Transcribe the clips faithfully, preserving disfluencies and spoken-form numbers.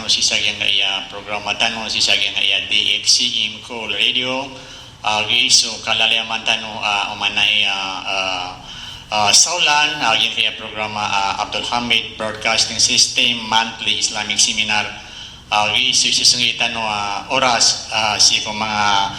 sii sa giyangkaya programa tano, sii sa giyangkaya D X C M Cool Radio, ah, giya so kalalayaman tano, ah, oman i, ah, ah, ah, sawlan, ah, giyangkaya programa, ah, Abdul Hamid Broadcasting System Monthly Islamic Seminar, ah, giya so isisinggi tano, ah, oras, ah, sii ko manga,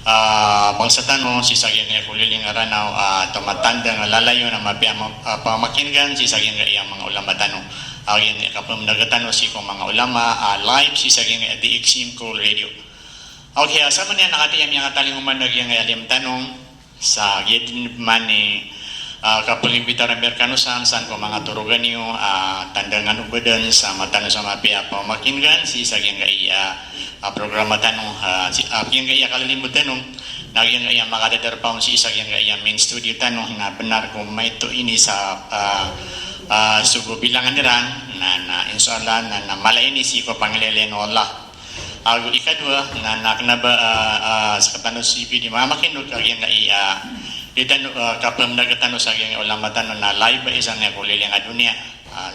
ah, bangsa tano, sii sa giyangkaya ko liling a Ranaw, ah, tomatandang a lalayon a mapiya ma-, ah, pamakin'gan sii sa giyangkaya manga ulama tano. Ah, giyangkaya kapamnaga tano sii ko manga ulama, ah, live sii sa giyangkaya D X M Cool Radio. Okay, ah, sa man iyan a katii a miyakatalingoma a giyangkaya alim tano, sa giya dn man i, ah, kapaglibita rkano san, san ko manga torogan iyo, ah, tandangan o badan sa mata tano sa mapiya pamakin'gan sii sa giyangkaya, ah, programa tano, ah, sii, ah, giyangkaya kalilimo tano, na giyangkaya makadadarpa on sii sa giyangkaya main studio tano, na bnar ko maito ini sa, ah, ah, sogo bilangan iran, na, na, insha Allah, na, na mala ini sii ko pangilalayon o Allah. Ago ikadowa, na, na kna ba, ah, ah, sktano sii pd i mamakin'g a giyangkaya, ah, di tano, ah, kapamnaga tano sa giyangkaya ulama tano na live a isa niyan ko liling a doniya. Ah,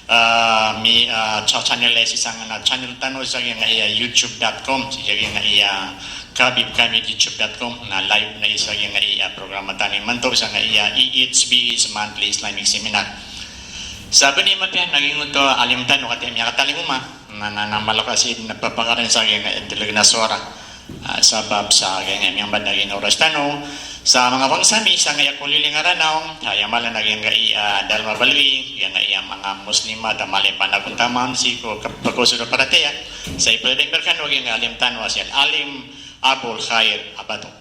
ah, mi, ah, cha-, channel a isa sangkanan a channel tano sa giyangkaya youtube dot com, sa giyangkaya Kabib Kamil youtube dot com, na live na isa giyangkaya programa tano imanto sa giyangkaya E H B S Monthly Islamic Seminar. Sa bnar i mapiya na giyangkoto a alim tano katii a miyakatalingoma. Na, na, na mala ka sii dn a papakarin sa giyangkaya dlg na sowara. Ah, sabap sa giyangkaya miyambadag a oras tano. Sa manga bangsa mi sa giyangkaya ko liling a Ranaw, aya mala na giyangkaya, ah, dalma baloy, giyangkaya manga Muslimat a mala i panagontaman sii ko kap-, pagosod a paratiyaya. Sa ipdadambar kano giyangkaya alim tano a si Al-Alim Abul Khair Abato.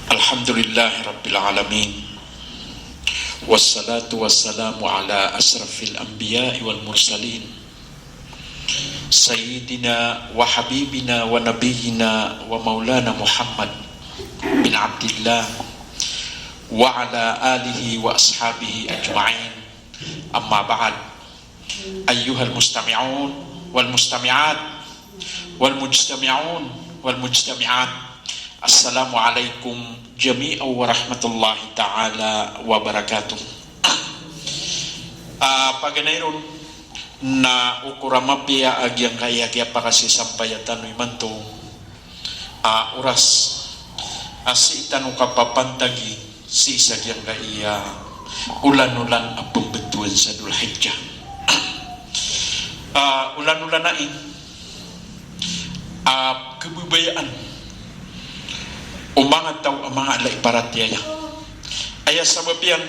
Alhamdulillahi Rabbil Alamin. Wassalatu wassalamu ala asrafil anbiya'i wal mursalin. Sayyidina wa habibina wa nabiyyina wa maulana Muhammad bin Abdillah wa ala alihi wa ashabihi ajma'in. Amma ba'd. Ayyuhal mustami'un wal mustami'at wal mujtami'un wal mujtami'at. Assalamu alaikum jami'an wa rahmatullahi ta'ala wa barakatuh. Ah, paganay ron na okor a mapiya a giyangkaya kiyapakasisampaya tano imanto a oras a sii tano kapapantagi sii sa giyangkaya olan-olan a pmbtowan sa Dhul Hijjah. Ah, olan-olan ai a khababayaan o manga taw a manga ala i paratiyaya. Aya sabap iyan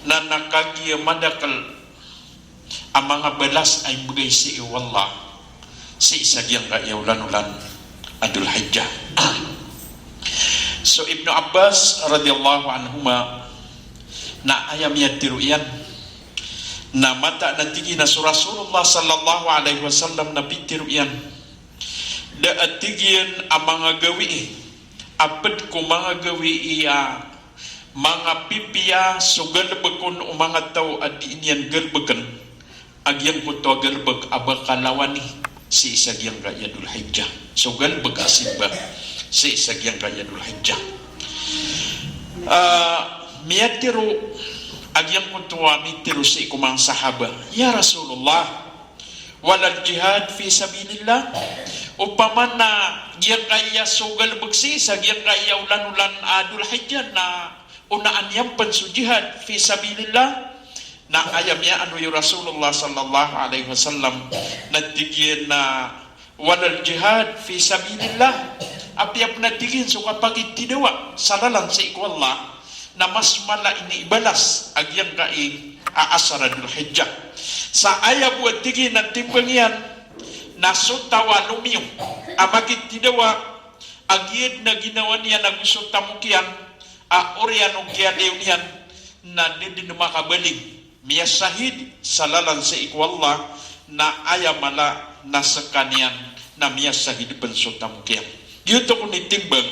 na, na kagiya madakl a manga balas a imbgay sii o Allah sii sa giyangkaya olan-olan a Dhul Hijjah. So Ibnu Abbas radhiyallahu anhuma na aya miyatharo iyan na mataan a tig iyan a so Rasulullah sallallahu alaihi wasallam na pitharo iyan, da a tig iyan a manga gawii a pd ko manga gawii a manga pipiya so galbk on o manga taw a dii niyan galbkn a giyangkoto a galbk a ba kalawani sii sa giyangkaya Dhul Hijjah. So galbk a simba sii sa giyangkaya Dhul Hijjah. Ah, miyatharo a giyangkoto a mitharo sii ko manga sahaba, "Ya Rasulullah, walal jihad fi sabilillah?" Opama na giyangkaya so galbk sii sa giyangkaya olan-olan a Dhul Hijjah na onaan iyan pn so jihad fi sabilillah, na aya miyaano o Rasulullah sallallahu alaihi wasallam na tig iyan a, "Walal jihad fi sabilillah." Apiya pn a tig iyan so kapakithidawa sa lalan sii ko Allah, na mas mala ini i balas a giyangkai a asar a Dhul Hijjah. Sa aya bo a tig iyan a timbang iyan na so taw a lomiyo a makithidawa a giya dn a ginawa niyan ago so tamok iyan a oriyan o kiyaliyo niyan na da dn makabaling, miyasahid sa lalan sii ko Allah, na aya mala na skaniyan na miyasahid pn so tamok iyan. Giyoto kon i timbang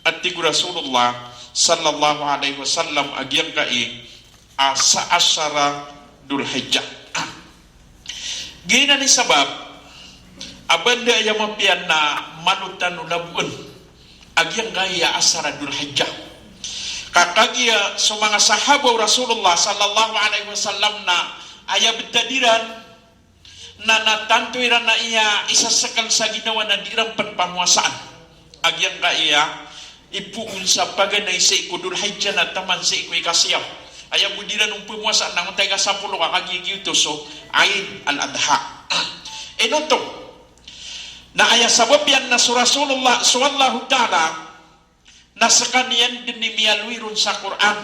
a tig o Rasulullah sallallahu alaihi wasallam a giyangkai a sa asara Dhul Hijjah. Giyanan i sabap a ba anda aya mapiya na malo tano laboen a giyangkaya asara Dhul Hijjah. Ka kagiya so manga sahaba o Rasulullah sallallahu alaihi wasallam na aya btad iran na, na tanto iran na iya isa sekal sa ginawa na di iran pen pamowasaan a giyangkaya ipoon sa paganay sii ko Dhul Hijjah na taman sii ko ikasiyaw. Aya bo di iran on pemowasaan na angontay ka sapolo ka kagiya giyoto so Eid al-Adha. Ino oto? Na aya sabap iyan na so Rasulullah, so Allahu Ta'ala, na sekaniyan den i miyaaloy ron sa Qur'an.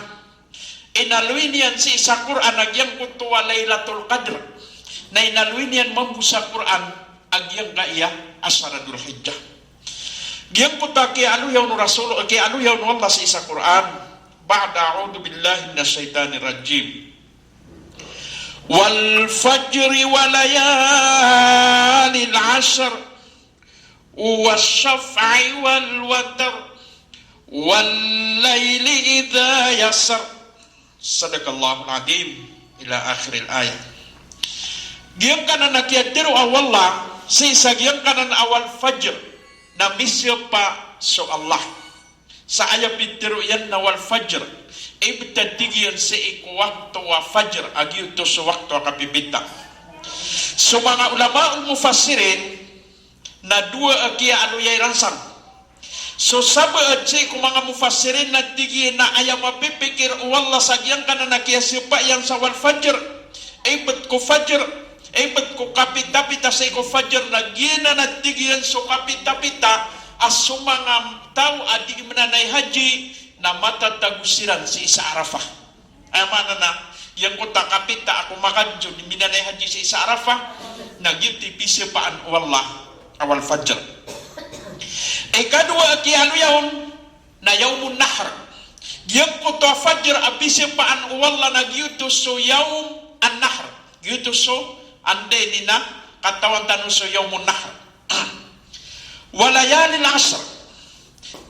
Inaloy niyan sii sa Qur'an a giyangkoto a Lailatul Qadr. Na inaloy niyan mambo sa Qur'an a giyangkaya asara Dhul Hijjah. Giyangkoto a kiyaaloya on o Rasul, kiyaaloya on o Allah sii sa Qur'an. Ba'da a'udhu billahi minash shaitanir rajim. Wal fajri wa layalin ashr. Wash shaf'i wal watr. Wal layli idha yasr. Sadaqallahul azim. Ila akhiril ayah. Giyangkanan a kiyatero o Allah sii sa giyangkanan a wal fajr, na misepa so Allah sa aya pitero iyan na wal fajr. Ibtad, tig iyan, sii ko wakto a fajr a giyoto so wakto a kapipita. So manga ulamaul mufassirin na dowa a kiyaaloya iran san. So sabaad sii ko manga mufassirin na tig iyan na aya mapipikir o Allah sa giyangkanan a kiyasepa iyan sa wal fajr, ibt ko fajr, ibt ko kapitapita sii ko fajr, na giyanan a tig iyan so kapitapita a so manga taw a di minanay haji na matatago siran sii sa Arafah. Aya maana na giyangkoto a kapita a ko makadjo di minanay haji sii sa Arafah, na giyoto i pisepaan o Allah a wal fajr. Ikadowa a kiyaaloya on na yawmun nahr. Giyangkoto a fajr a pisepaan o Allah na giyoto so yawm an-nahr. Giyoto so, anda ini na katawan tano so yawmun nahr. Wa layalin ashr.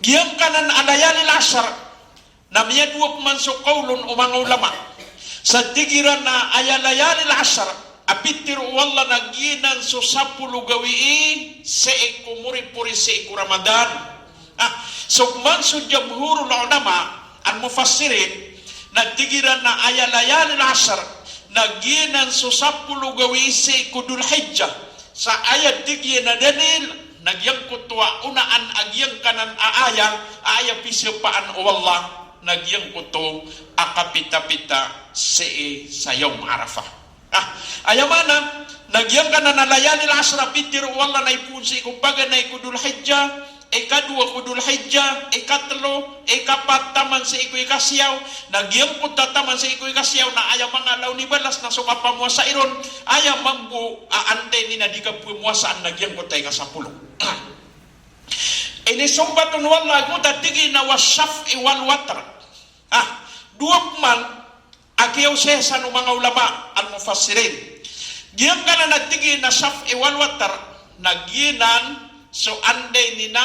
Giyangkanan a layalin ashr na miyadowa pman so kawl on o manga ulama. Sa tig iran na aya layalin ashr a pitero o Allah na giyanan so sapolo gawii sii ko moripori sii ko Ramadan. Ah, so pman so jamhurul ulama al-mufassirin na tig iran na aya layalin ashr na giyanan so sapolo gawii sii ko Dhul Hijjah. Sa aya tig iyan a dalil na giyangkoto a onaan a giyangkanan a aya, a aya pisepaan o Allah na giyangkoto a kapitapita sii sa yawm Arafah. Ah, aya maana na giyangkanan a layalin ashr a pitero o Allah na ipoon sii ko paganay ko Dhul Hijjah, ikadowa ko Dhul Hijjah, ikatelo, ikapat taman sii ko ikasiyaw, na giyangkoto a taman sii ko ikasiyaw na aya manga laon i balas na so kapamowasa iron, aya mambo a anda ini na di kapemowasaan na giyangkoto a ikasapolo. Inisompat on o Allah, giyangkoto a tig iyan a wash shaf'i wal watr. Ah, dowa pman a kiyaosaya san o manga ulama al-mufassirin. Giyangkanan a tig iyan a shaf'i wal watr, na giyanan so anda ini na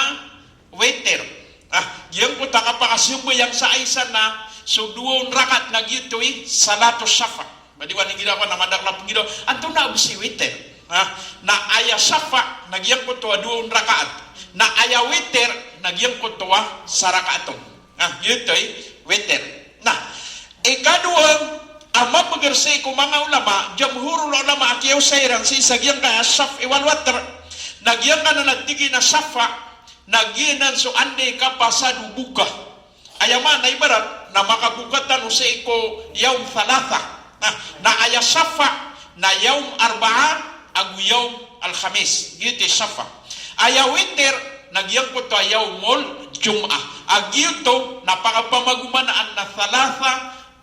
witir. Ah, giyangkoto a kapakasambayang sa isa na so dowa on rakaat na giyoto i salatu shafa. Ba di wani gira ko na madakl a pngiraw, antonaa bo si witir? Ah, na aya shafa na giyangkoto a dowa on rakaat. Na aya witir na giyangkoto a sa rakaat on. Ah, giyoto i witir. Na ikadowa a mapeger sii ko manga ulama, jamhurul ulama a kiyaosaya iran sii sa giyangkaya shaf'i wal watr, na giyangkanan a tig iyan a shafa na giyanan so anda i kapasad o boka. Aya maana ibarat na makaboka tano sii ko yawm thalatha. Na, na aya shafa na yawm Arba'a ago yawm Alkhamis. Giyoto i shafa. Aya witir na giyangkoto a yawmul Jum'ah. A giyoto na pakapamagomanaan na thalatha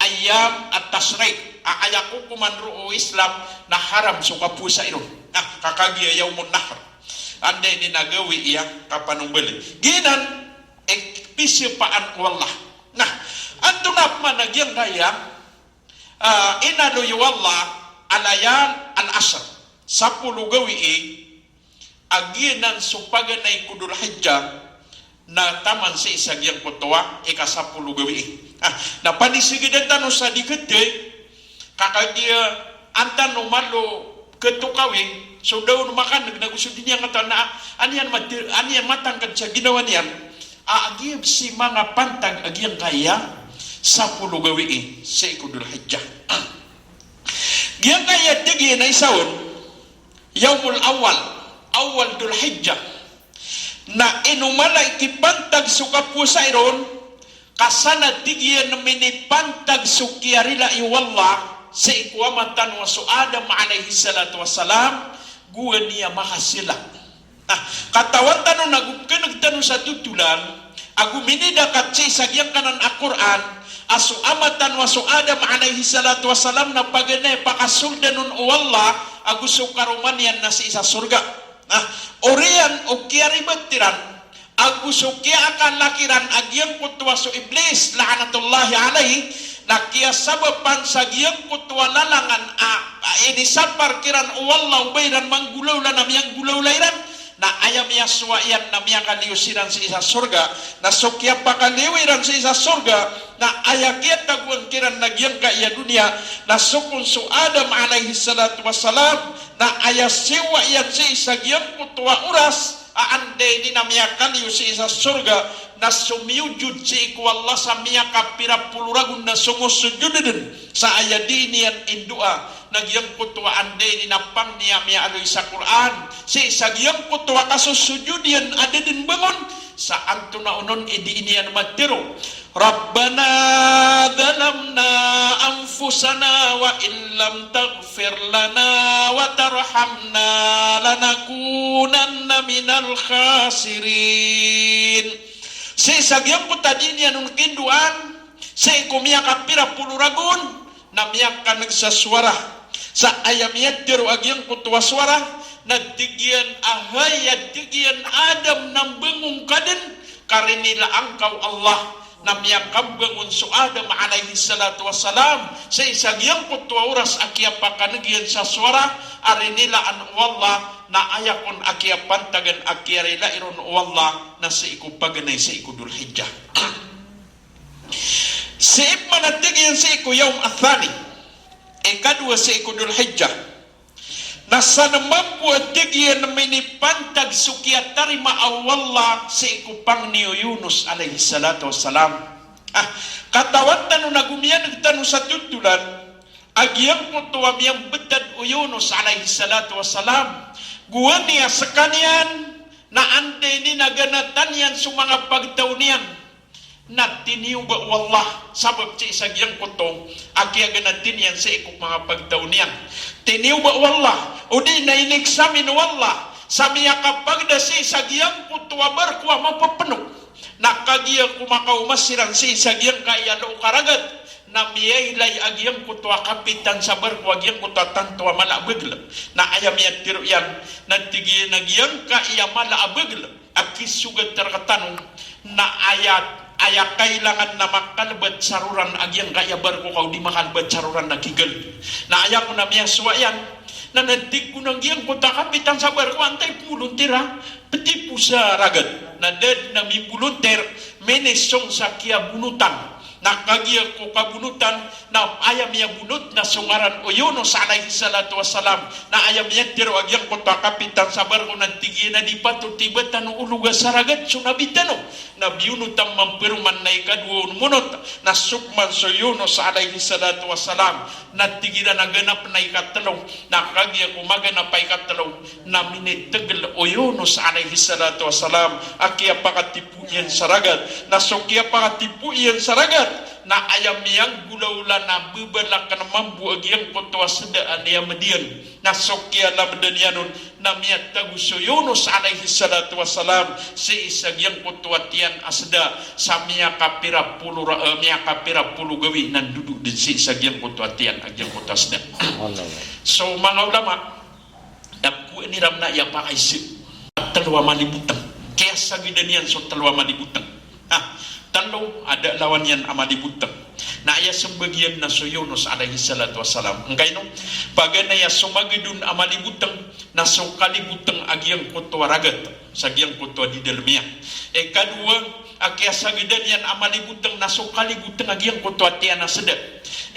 ayyam at-tashriq. A aya kokoman roo o Islam na haram so kapowasa iron. Na, ka kagiya yawmun nahr. Anda ini na gawii a kapanombali. Giyanan i pisepaan o Allah. Na, antonaa pman a giyangkaya, ah, inaloy o Allah a layal al-ashr, sapolo gawii, a giyanan so paganay ko Dhul Hijjah, na taman sii sa giyangkoto a ikasapolo gawii. Ah, na panisegedan tano sa di kete, Ka kagiya antaa no malo ketokawi so da on makaneg na go so di niyan katawan na, a, aniyan mati-, aniyan matangked sa ginawa niyan. A, a giya bes i manga pantag a giyangkaya sapolo gawii sii ko Dhul Hijjah. Giyangkaya tig iyan a isa on, Yawmul Awwal, Awwal Dhul Hijjah. Na inomala i kipantag so kapowasa iron, ka san a tig iyan minipantag so kiyarilai o Allah sii ko ama tano a so Adam alayhis salatu wassalam, gowani a makasila. Na katawan tano na go keneg tano sa totolan, ago minidakat sii sa giyangkanan a Qur'an, a so ama tano a so Adam alayhis salatu wassalam na paganay pakasoldan on o Allah ago so karoma niyan na sii sa sorga. Na oriyan o kiyaribat iran ago so kiyaakala kiran a giyangkoto a so Iblis, la'natullahi alayh, na kiyasabapan sa giyangkoto a lalangan a, a inisapar kiran o Allah o ba iran manggolawla na miyanggolawla iran, na aya miyasowa iyan na miyakaliyo siran sii sa sorga, na so kiyapakaliyo iran sii sa sorga, na aya kiyatagoan kiran na giyangkaya doniya, na so kon so Adam alayhis salatu wassalam, na aya siyowa iyan sii sa giyangkoto a oras, a anday ini na miyakaliyo sii sa sorga, na somiyojod sii ko Allah sa miyakapira polo ragon na somosojod den sa aya di niyan indoa, na giyangkoto a anday ini na pangni a miyaaloy sa Qur'an, sii sa giyangkoto a kasosojod iyan a da den bangon, sa antonaa onon i di niyan matero, Rabbana zalamna anfusana wa in lam taghfir lana wa tarhamna lanakunanna minal khasirin. Sii sa giyangkoto a di niyan on kindoan, sii ko miyakapira polo ragon, na miyakaneg sa sowara. Sa aya miyatero a giyangkoto a sowara, na tig iyan a hay, a tig iyan, Adam, na mbangon ka den, ka rinilaan ka o Allah. Na miyakambangon so Adam alayhis salatu wassalam sii sa giyangkoto a oras a kiyapakaneg iyan sa sowara a rinilaan o Allah, na aya kon a kiyapantagan a kiyarilai ron o Allah na sii ko paganay sii ko Dhul Hijjah. Sii pman a tig iyan sii ko Yawm Athani, ikadowa sii ko Dhul Hijjah, na san mambo a tig iyan minipantag so kiyatarima o Allah sii ko pangni o Yunus alayhis salatu wassalam. A, katawan tano na go miyaneg tano sa totolan a giyangkoto a miyambetad o Yunus alayhis salatu wassalam, gowani a sekaniyan na anday ini na ganatan iyan so manga pagtaw niyan, na tiniyoba o Allah, sabap sii sa giyangkoto a kiyaganatan iyan sii ko manga pagtaw niyan. Tiniyoba o Allah, odi na ineksamin o Allah sa miyakapagda sii sa giyangkoto a barko a mapepeno. Na kagiya ko makaoma siran sii sa giyangkaya loka ragat, na miyailay a giyangkoto a kapitan sa barko a giyangkoto a tanto a mala a bagel. Na aya miyatero iyan, na tig iyan a giyangkaya mala a bagel a kisogat rektano, na aya, aya kailangan na makalebat sa roran a giyangkaya barko ka o di makalebat sa roran na kigal. Na aya kon a miyasowa iyan, na natig kon a giyangkoto a kapitan sa barko, antai pembolontir a petipo sa ragat. Na da den a mimbolontir, minisong sa kiyabonotan. Na kagiya ko kabonotan, na aya miyabonot na so ngaran o Yunus alayhis salatu wassalam. Na aya miyatero a giyangkoto a kapitan sa barko na tig iyan a di patot i ba tano ologa sa ragat so nabi tano. Na biyonot a mamperoman na ikadowa on monot, na so pman so Yunus alayhis salatu wassalam, na tig iran a ganap na ikatelo. Na kagiya ko maganap a ikatelo, na minitegel o Yunus alayhis salatu wassalam a kiyapakatipo iyan sa ragat. Na so kiyapakatipo iyan sa ragat, na aya miyanggolawla na bebalaken mambo a giyangkoto a seda a niya Madyan. Na so kiyalamedan iyan on, na miyatago so Yunus alayhis salatu wassalam sii sa giyangkoto a tiyan a seda sa miyakapira polo ra-, eh, miyakapira polo gawii na ndodo den sii sa giyangkoto a tiyan a giyangkoto a seda. Allah. So manga ulama, na kowaan iran na aya pakaiza a telo a maliboteng. Kiyasagidan iyan so telo a maliboteng. Ha, telo a da a lawan iyan a maliboteng. Na aya sembag iyan na so Yunus alayhis salatu wassalam. Angkaino? Paganay a so magedon a maliboteng na so kaliboteng a giyangkoto a ragat sa giyangkoto a di dalem iyan. Ikadowa, a kiyasagadan iyan a maliboteng na so kaliboteng a giyangkoto a tiyan a seda.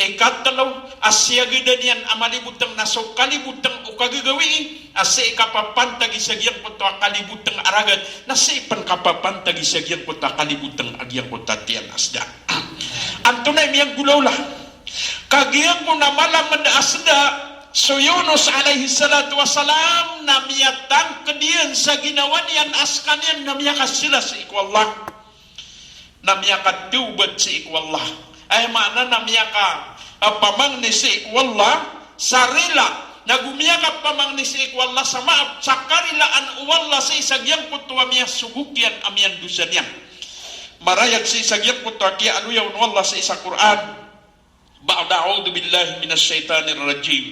Ikatelo a siyagadan iyan a maliboteng na so kaliboteng o kagagawii, a sii kapapantagi sa giyangkoto a kaliboteng a ragat, na sii pen kapapantagi sa giyangkoto a kaliboteng a giyangkoto a tiyan a seda. Antonaa i miyanggolawla? Kagiya ko na malamed a seda so Yunus alayhis salatu wassalam na miyatangked iyan sa ginawa niyan a sekaniyan na miyakasila sii ko Allah. Na miyakatawbat sii ko Allah. Aya maana na miyaka, ah, pamangni sii ko Allah sa rila. Na go miyakapamangni sii ko Allah sa maap, sa karilaan o Allah sii sa giyangkoto a miyasogok iyan a miyandosa niyan. Marayag sii sa giyangkoto a kiyaaloya on o Allah sii sa Qur'an. بعد أعوذ بالله من الشيطان الرجيم.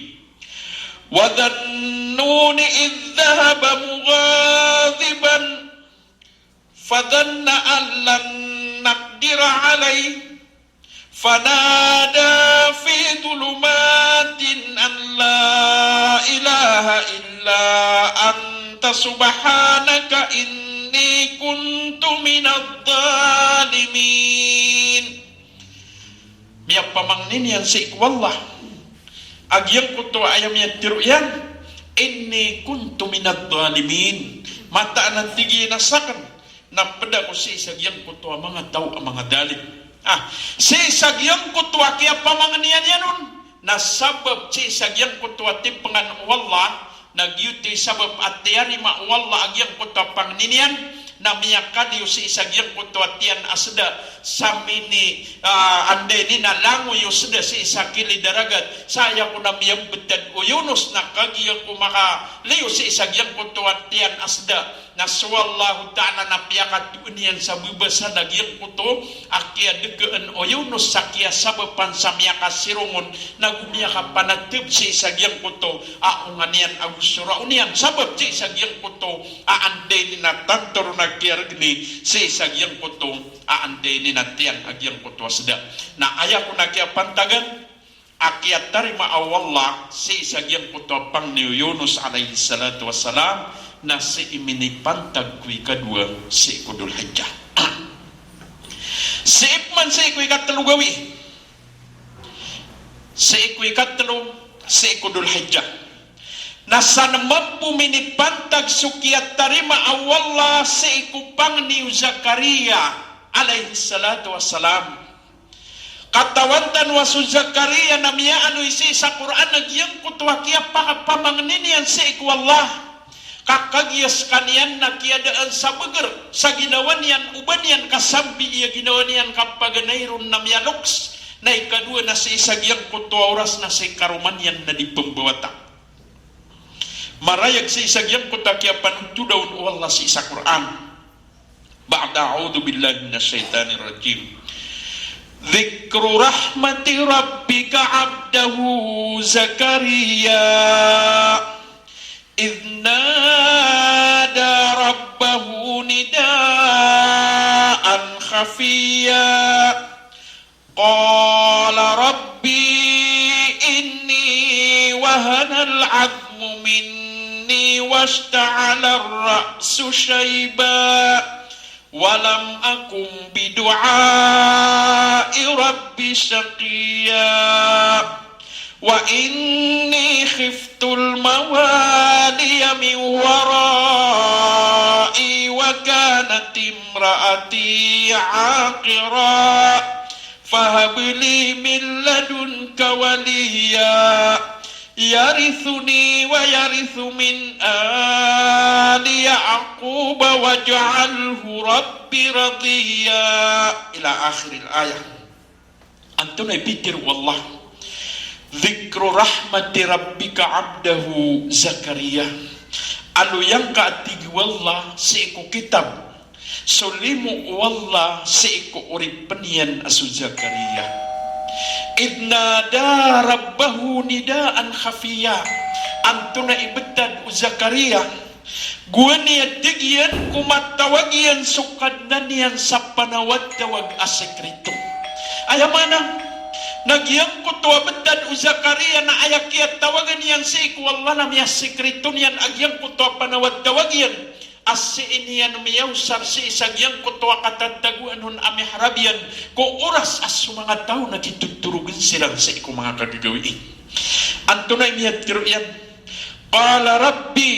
وذا النون إذ ذهب مغاضبا فظن أن لن نقدر عليه فنادى في ظلمات أن لا إله إلا أنت سبحانك إني كنت من الظالمين. Miyapamangni niyan sii ko Allah a giyangkoto a aya miyatharo iyan, "Inni kuntu minadh dhalimin." Mataan a tig iyan a saken na ped ako sii sa giyangkoto a manga taw a manga dhalim. Ah, sii sa giyangkoto a kiyapamangnian iyan on, na sabap sii sa giyangkoto a tipengan o Allah, na giyoto i sabap a tiyarima o Allah a giyangkoto a pangni niyan, na miyakaliyo sii sa giyangkoto a tiyan a seda, sa mini, ah, anday niyan a langoy o seda sii sa kilid a ragat, sa aya ko na miyambetad o Yunus na kagiya ko makaliyo sii sa giyangkoto a tiyan a seda, na so Allahu Ta'ala na piyakatoon iyan sa bebasa na giyangkoto a kiyadegaan o Yunus sa kiyasabapan sa miyakasirong on, na go miyakapanateb sii sa giyangkoto a onga niyan ago so raon iyan, sabap sii sa giyangkoto a anday niyan a tanto ron a kiyaregni sii sa giyangkoto a anday niyan a tiyan a giyangkoto a seda. Na aya ko na kiyapantagan a kiyatarima o Allah sii sa giyangkoto a pangni o Yunus alayhis salatu wassalam, na sii minipantag ko ikadowa sii ko Dhul Hijjah. Sii pman sii ko ikatelo gawii. Sii ko ikatelo, sii ko Dhul Hijjah. Na sanman bo minipantag so kiyatarima o Allah sii ko pangni o Zakaria alayhis salatu wassalam. Katawan tano a so Zakaria na miyaaloy sii sa Qur'an a giyangkoto a kiyapakapamangni niyan sii ko Allah, ka kagiya sekaniyan na kiyadaan sa beger sa ginawa niyan o ba niyan kasambii a ginawa niyan, ka paganay ron na miyaloks. Na ikadowa na sii sa giyangkoto a oras na sii karoma niyan na di pembawata. Marayag sii sa giyangkoto a kiyapanothoda on o Allah sii sa Qur'an. بعد أعوذ بالله من الشيطان الرجيم. ذكر رحمة ربك عبده زكريا إذ نادى ربه نداء خفيا قال رب إني وهن العظم مني واشتعل الرأس شيبا ولم أكن بدعاء رب شقيا وإني خفت الموالي من ورائي وكانت امرأتي عاقرا فهب لي من لدنك وليا يرثني ويرث من آل يعقوب واجعله رب رضيا. إلى آخر الآية. Antonaa i pitharo o Allah? Dhikru rahmati rabbika abdahu Zakaria. Aloy angka, a tig o Allah sii ko kitab, so limo o Allah sii ko oripen iyan a so Zakaria. Idh nada rabbahu nidaan khafiya. Antonaa i betad o Zakaria? Gowani a tig iyan ko matawag iyan so Kadnan iyan sa panawagtawag a sekreto. Aya maana na giyangkoto a betad o Zakaria na aya kiyatawagan iyan sii ko Allah na miyasekreto niyan a giyangkoto a panawagtawag iyan. a sii niyan miyaosar sii sa giyangkoto a katatagoan on a mihrab iyan ko oras a so manga taw na kitotorogn siran sii ko manga kagagawii. Antonaa i miyatharo iyan? Qala, "Rabbi,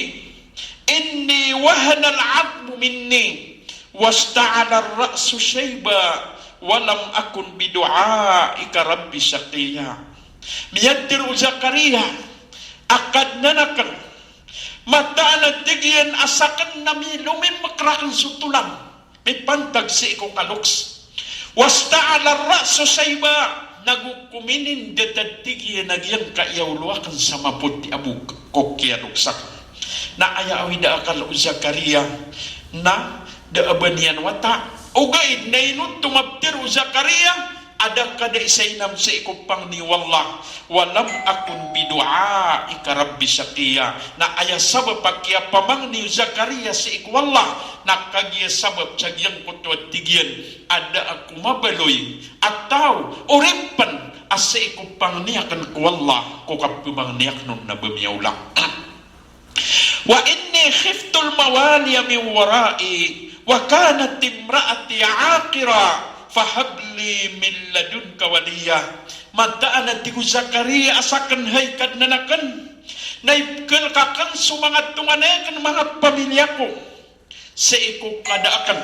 inni wahanal 'azmu minni wasta'alar ra'su shayba wa lam akun bidu'aika rabbi shaqiyya." Miyatharo o Zakaria a Kadnan akn, mataan a tig iyan a sakn na milomimk rakn so tolang mipantag sii ko kaloks. Wasta'alar ra'su shayba, nago kominindat a tig iyan a giyangkaya olo akn sa mapoti a bok ko kiyaloks akn. Na aya awida a akal o Zakaria na da a ba niyan wata. Ogaid na ino oto maptharo o Zakaria a da ka da isa inam sii ko pangni o Allah. Wa lam akun bidu'aika rabbi shaqiyya. Na aya sabap a kiyapamangni o Zakaria sii ko Allah na kagiya sabap sa giyangkoto a tig iyan a da ako mabaloy a taw oripn a sii ko pangni akn ko Allah ko kapamangni akn on na ba miyaola. Wa inni khiftul mawaliya min wara'i wa kanat imra'ati aqira fahab li min ladunka waliyya. Mataan a tig o Zakaria a sakn, hay Kadnan akn, na ipkhalk akn so manga tonganay akn, manga pamilya ko sii ko kada akn.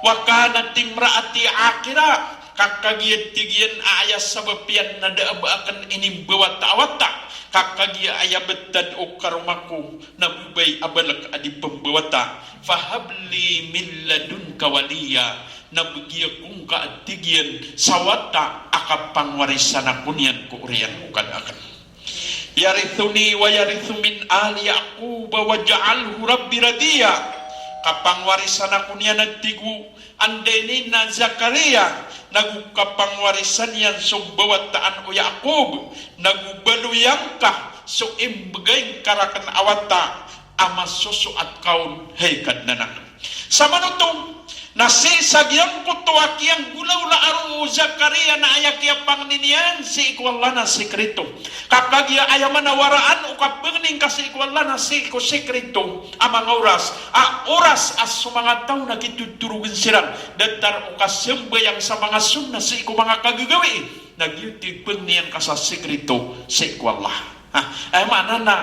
Wa kanat imra'ati aqira, ka kagiya tig iyan a aya sabap iyan na da a ba akn inimbawata a wata, ka kagiya aya btad o karoma ko na babay a balk a di pmbawata. Fahab li min ladunka waliyya, na bgi ako ngka a tig iyan sa wata a kapangwarisan ako niyan ko oriyan o kada akn. Yarithuni wa yarithu min ali Ya'qub waj'alhu rabbi radiyya. Kapangwarisan ako niyan a tig o anday niyan a Zakaria, nago kapangwarisan iyan so mbawataan o Ya'qub, nago baloya ngka so imbgay ngka rakn a wata a masosoat ka on, hay Kadnan akn. Samanoto na sii sa giyangkoto a kiyanggolawlaa roo o Zakaria na aya kiyapangni niyan sii ko Allah na sikrito. Ka kagiya aya maana waraan o kapangni ngka sii ko Allah na sii ko sikrito a manga oras, a oras a so manga taw na kitotorogn siran, datar o kasambayang sa manga sunnah sii ko manga kagagawii, na giyoto i pangni iyan ka sa sikrito sii ko Allah. Ha, aya maana na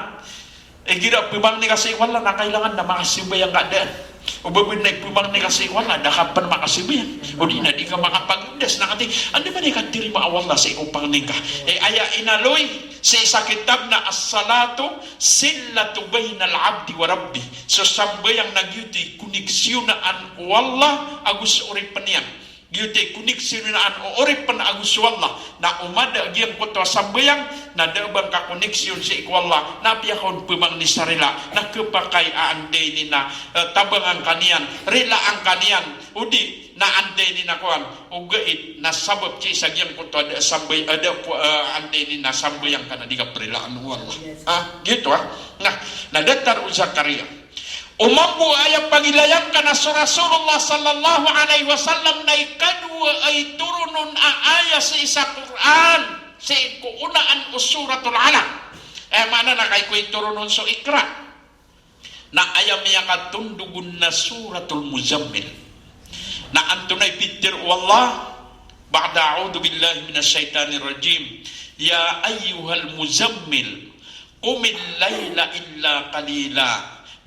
igira pmangni ka sii ko Allah na kailangan na makasambayang ka dn. O ba pn na ipmangni ka sii ko Allah, da ka pn makasambayang, odi na di ka makapagdas, na katii, anda man i katarima o Allah sii ko pangni ngka? Eh, aya inaloy sii sa kitab na as-salatu silatu baynal abdi wa rabbih. So sambayang na giyoto i koneksiyonaan o Allah ago so oripn iyan. Giyoto i koneksiyonaan o oripn ago so Allah. Na o mada a giyangkoto a sambayang na da a ba ngka koneksiyon sii ko Allah, na apiya ka on pmangni sa rila, na khapakay a anday niyan a, eh, tabangan ka niyan, rilaan ka niyan, odi na anday niyan a kowan, ogaid na sabap sii sa giyangkoto a da a sambay-, a da a ko-, eh, anday niyan a sambayang ka na di ka prilaan o Allah. Ha, giyoto, ha. Na, na datar o Zakaria. O mambo a aya pangilaya ngka na so Rasulullah sallallahu alaihi wasallam na ikadowa a itoron on a ayat sii sa Qur'an, sii ko onaan o Suratul Alaq. Eh, maana na kagiya ko itoron on so Iqra. Na aya miyakatondog on na Suratul Muzammil. Na antonaa i pitharo o Allah, ba'da a'udhu billahi minash shaitanir rajim. Ya ayyuhal muzammil, qumil layla illa qalila,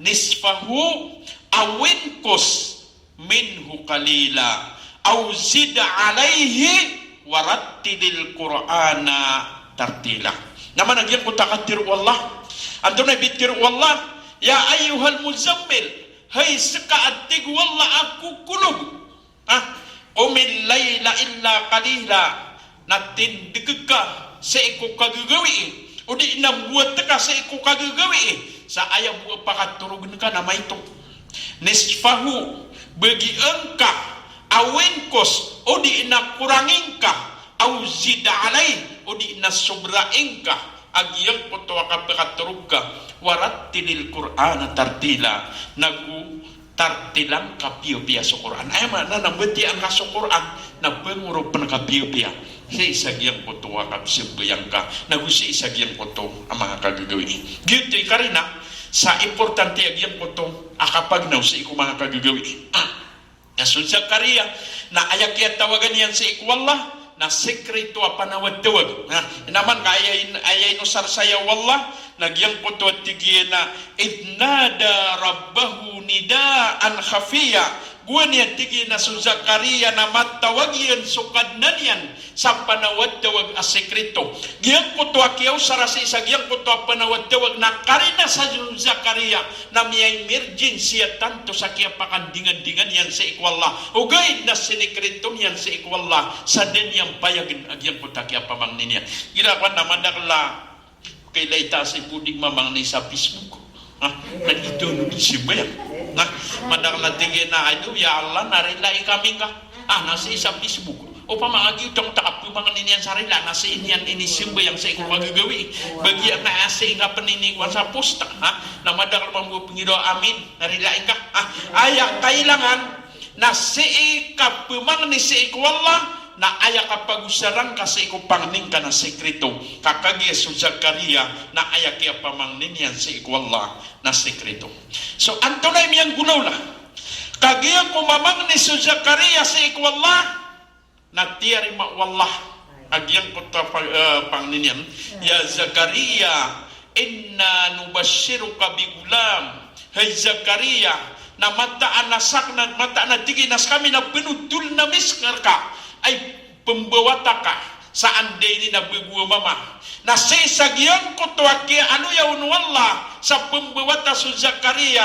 nisfahu aw inqus minhu qalila, aw zid alayhi, warattilil Qur'ana tartila. Na maana giyangkoto a katharo o Allah, antonaa i pitharo o Allah, ya ayyuhal muzammil, hay ska a tig o Allah a kokolog. Ha? Qumil layla illa qalila. Na tindg ka sii ko kagagawii, odi na mbowat ka sii ko kagagawii, sa aya bo a pakatorogn ka na maito. Nisfahu, bagian ka, aw inqus, odi na korangi ngka, aw zid alayh, odi na sobrai ngka, a giyangkoto a kapakatorog ka, warattilil Qur'ana tartila, nago tartilan ka piyapiya so Qur'an. Aya maana na mbatiyaan ka so Qur'an, na pangoropn ka piyapiya. sii sa giyangkoto a kapsambayang ka, nago sii sa giyangkoto a manga kagagawii. Giyoto i karina sa importante a giyangkoto a kapagnaw sii ko manga kagagawii. Na so Zakaria na aya kiyatawagan iyan sii ko Allah na sekreto a panawagtawag. Na, ino man ka aya in-, aya inosar saya o Allah na giyangkoto a tig iyan a, "Idh nada rabbahu nidaan khafiya." Gowani a tig iyan a so Zakaria na matawag iyan so Kadnan iyan sa panawagtawag a sekreto. Giyangkoto a kiyaosara sii sa giyangkoto a panawagtawag na karina sa Zakaria na miya-emergency a tanto sa kiyapakandingandingan iyan sii ko Allah. Ogaid na sinikreto niyan sii ko Allah sa da niyan payagn a giyangkoto a kiyapamangni niyan. Igira kowan na madakl a kailay ta sii podi mamangni sa Facebook. Ha? Na di tano di sambayang. Ha? Madakl a tig iyan a, "Aduh, ya Allah, na rilai kami ngka." Ah, na sii sa Facebook. Opama ka giyoto ta kapamangni niyan sa rila, na sii niyan inisambayang sii ko kagagawii. Ba giya na sii ngka pn inikowan sa posta. Ha? Na madakl mambo pngiraw a amin, na rilai ngka. Ha? Aya kailangan na sii kapamangni sii ko Allah, na aya kapagosara ngka sii ko pangni ngka na sekreto. Ka kagiya so Zakaria na aya kiyapamangni niyan sii ko Allah na sekreto. So antonaa i miyanggolawla? Kagiya ko mamangni so Zakaria sii ko Allah, na tiyarima o Allah a giyangkoto a pa-, eh, pangni niyan. "Ya Zakaria, inna nubashshiruka bi ghulam." Hay Zakaria, na mataan a sak-, na mataan a tig iyan a skami na pnotholn ami sii rka a ipmbawata ka sa anda ini na bago a mama. Na sii sa giyangkoto a kiyaaloya on o Allah sa pmbawata so Zakaria,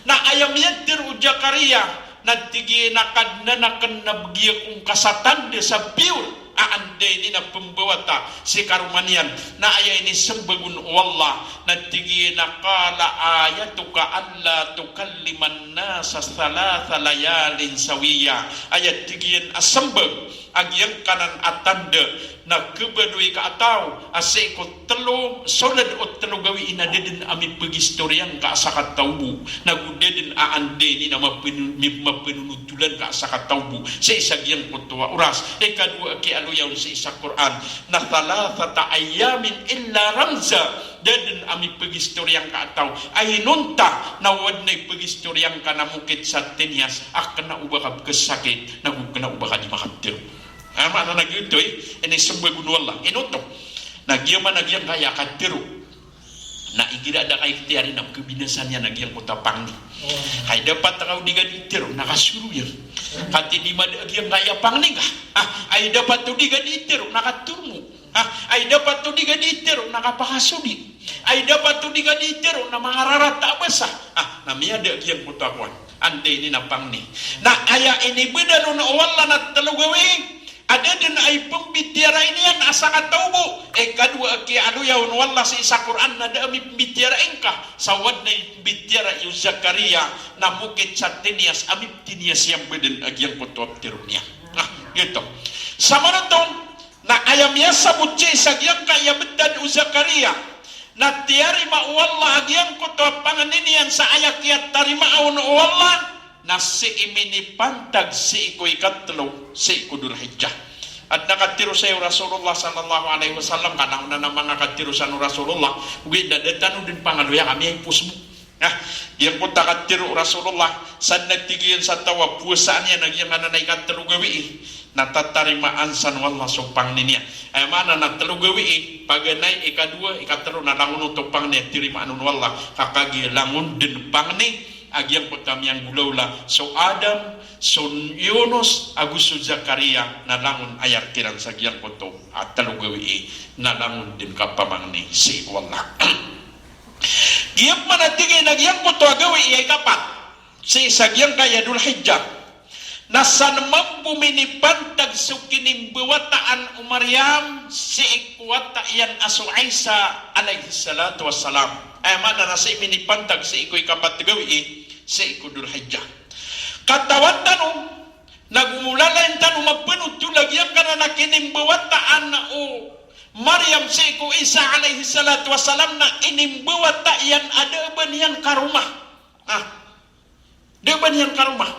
na aya miyatharo o Zakaria, na tig iyan a Kadnan akn na bgi ako ngka sa tanda sa biyor a anda ini na pmbawata si karoma niyan. Na aya inismbag on o Allah, na tig iyan a, "Qala ayatuka alla tukalliman nasa thalatha layalin sawiya." Aya tig iyan a smbag a giyangkanan a tanda na khabaloy ka a taw a sii ko tlo, soled o tlo gawii na da dn a mipgistoriya ngka a sakataw bo, nago da dn a anda ini na mapn-, mi-, mapnonotholan ka a sakataw bo sii sa giyangkoto a oras. Ikadowa a kiyaaloya on sii sa Qur'an na thalathata ayyamin illa ramza. Da dn a mipgistoriya ngka a taw a inonta na o adn a ipgistoriya ngka na mokit sa tiniyas a kna o ba ka pkhasakit, nago kna o ba ka di makatharo. Aya maana na giyoto i inismbag on o Allah. Ino oto? Na giya man a giyangkaya katharo na igira da ka ikhtiyari na pkhabinasa niyan a giyangkoto a pangni. Ay dapat ka o di ka di tharo na kasoro iyan. Katii di mada a giyangkaya pangni ka. Ah, ay dapat o di ka di tharo na katharo mo. Ah, ay dapat o di ka di tharo na kapakasodi. Ay dapat o di ka di tharo na mangararata a basa. Ah, na miyada a giyangkoto a kowan. Anda ini na pangni. Na aya inibadal on o Allah na tlo gawii a da dn a ipmbitiyarai niyan a sakataw bo. Ikadowa a kiyaaloya on o Allah sii sa Qur'an na da a mipmbitiyarai ngka sa o adn a ipmbitiyarai o Zakaria na mokit sa tiniyas a miptiniyas iyan badan a giyangkoto a ptharo niyan. Na giyoto. Samanoto na aya miyasabot sii sa giyangkaya btad o Zakaria na tiyarima o Allah a giyangkoto a pangni niyan sa aya kiyatarimaa on o Allah na sii minipantag sii ko ikatlo sii ko Dhul Hijjah. Adn a katharo saya o Rasulullah sallallahu alaihi wasallam, ka na onan a manga katharo san o Rasulullah, ogaid na da tano dn pangaloya ka miyaipos bo. Na giyangkoto a katharo o Rasulullah, sadn a tig iyan sa taw a powasaan iyan a giyangkanan a ikatlo gawii, na tatarimaan san o Allah so pangni niyan. Aya maana na tlo gawii, paganay, ikadowa, ikatlo na langon oto pangni a tirimaan on o Allah, ka kagiya langon dn pangni a giyangkoto a miyanggolawla, so Adam, so Yunus, ago so Zakaria, na langon aya rk iran sa giyangkoto a tlo gawii, na langon dn kapamangni sii ko Allah. Giyangkoto a tig iyan a giyangkoto a gawii a ikapat sii sa giyangkaya Dhul Hijjah, na san mambo minipantag so kinimbawataan o Maryam sii ko wata iyan a so Isa alayhis salatu wassalam. Aya maana na sii minipantag sii ko ikapat gawii sii ko Dhul Hijjah. Katawan tano, nago molalayon tano mapnothol a giyangkanan a kinimbawataan o Maryam sii ko Isa alayhis salatu wassalam na inimbawata iyan a da a ba niyan karoma. Ah. Da a ba niyan karoma.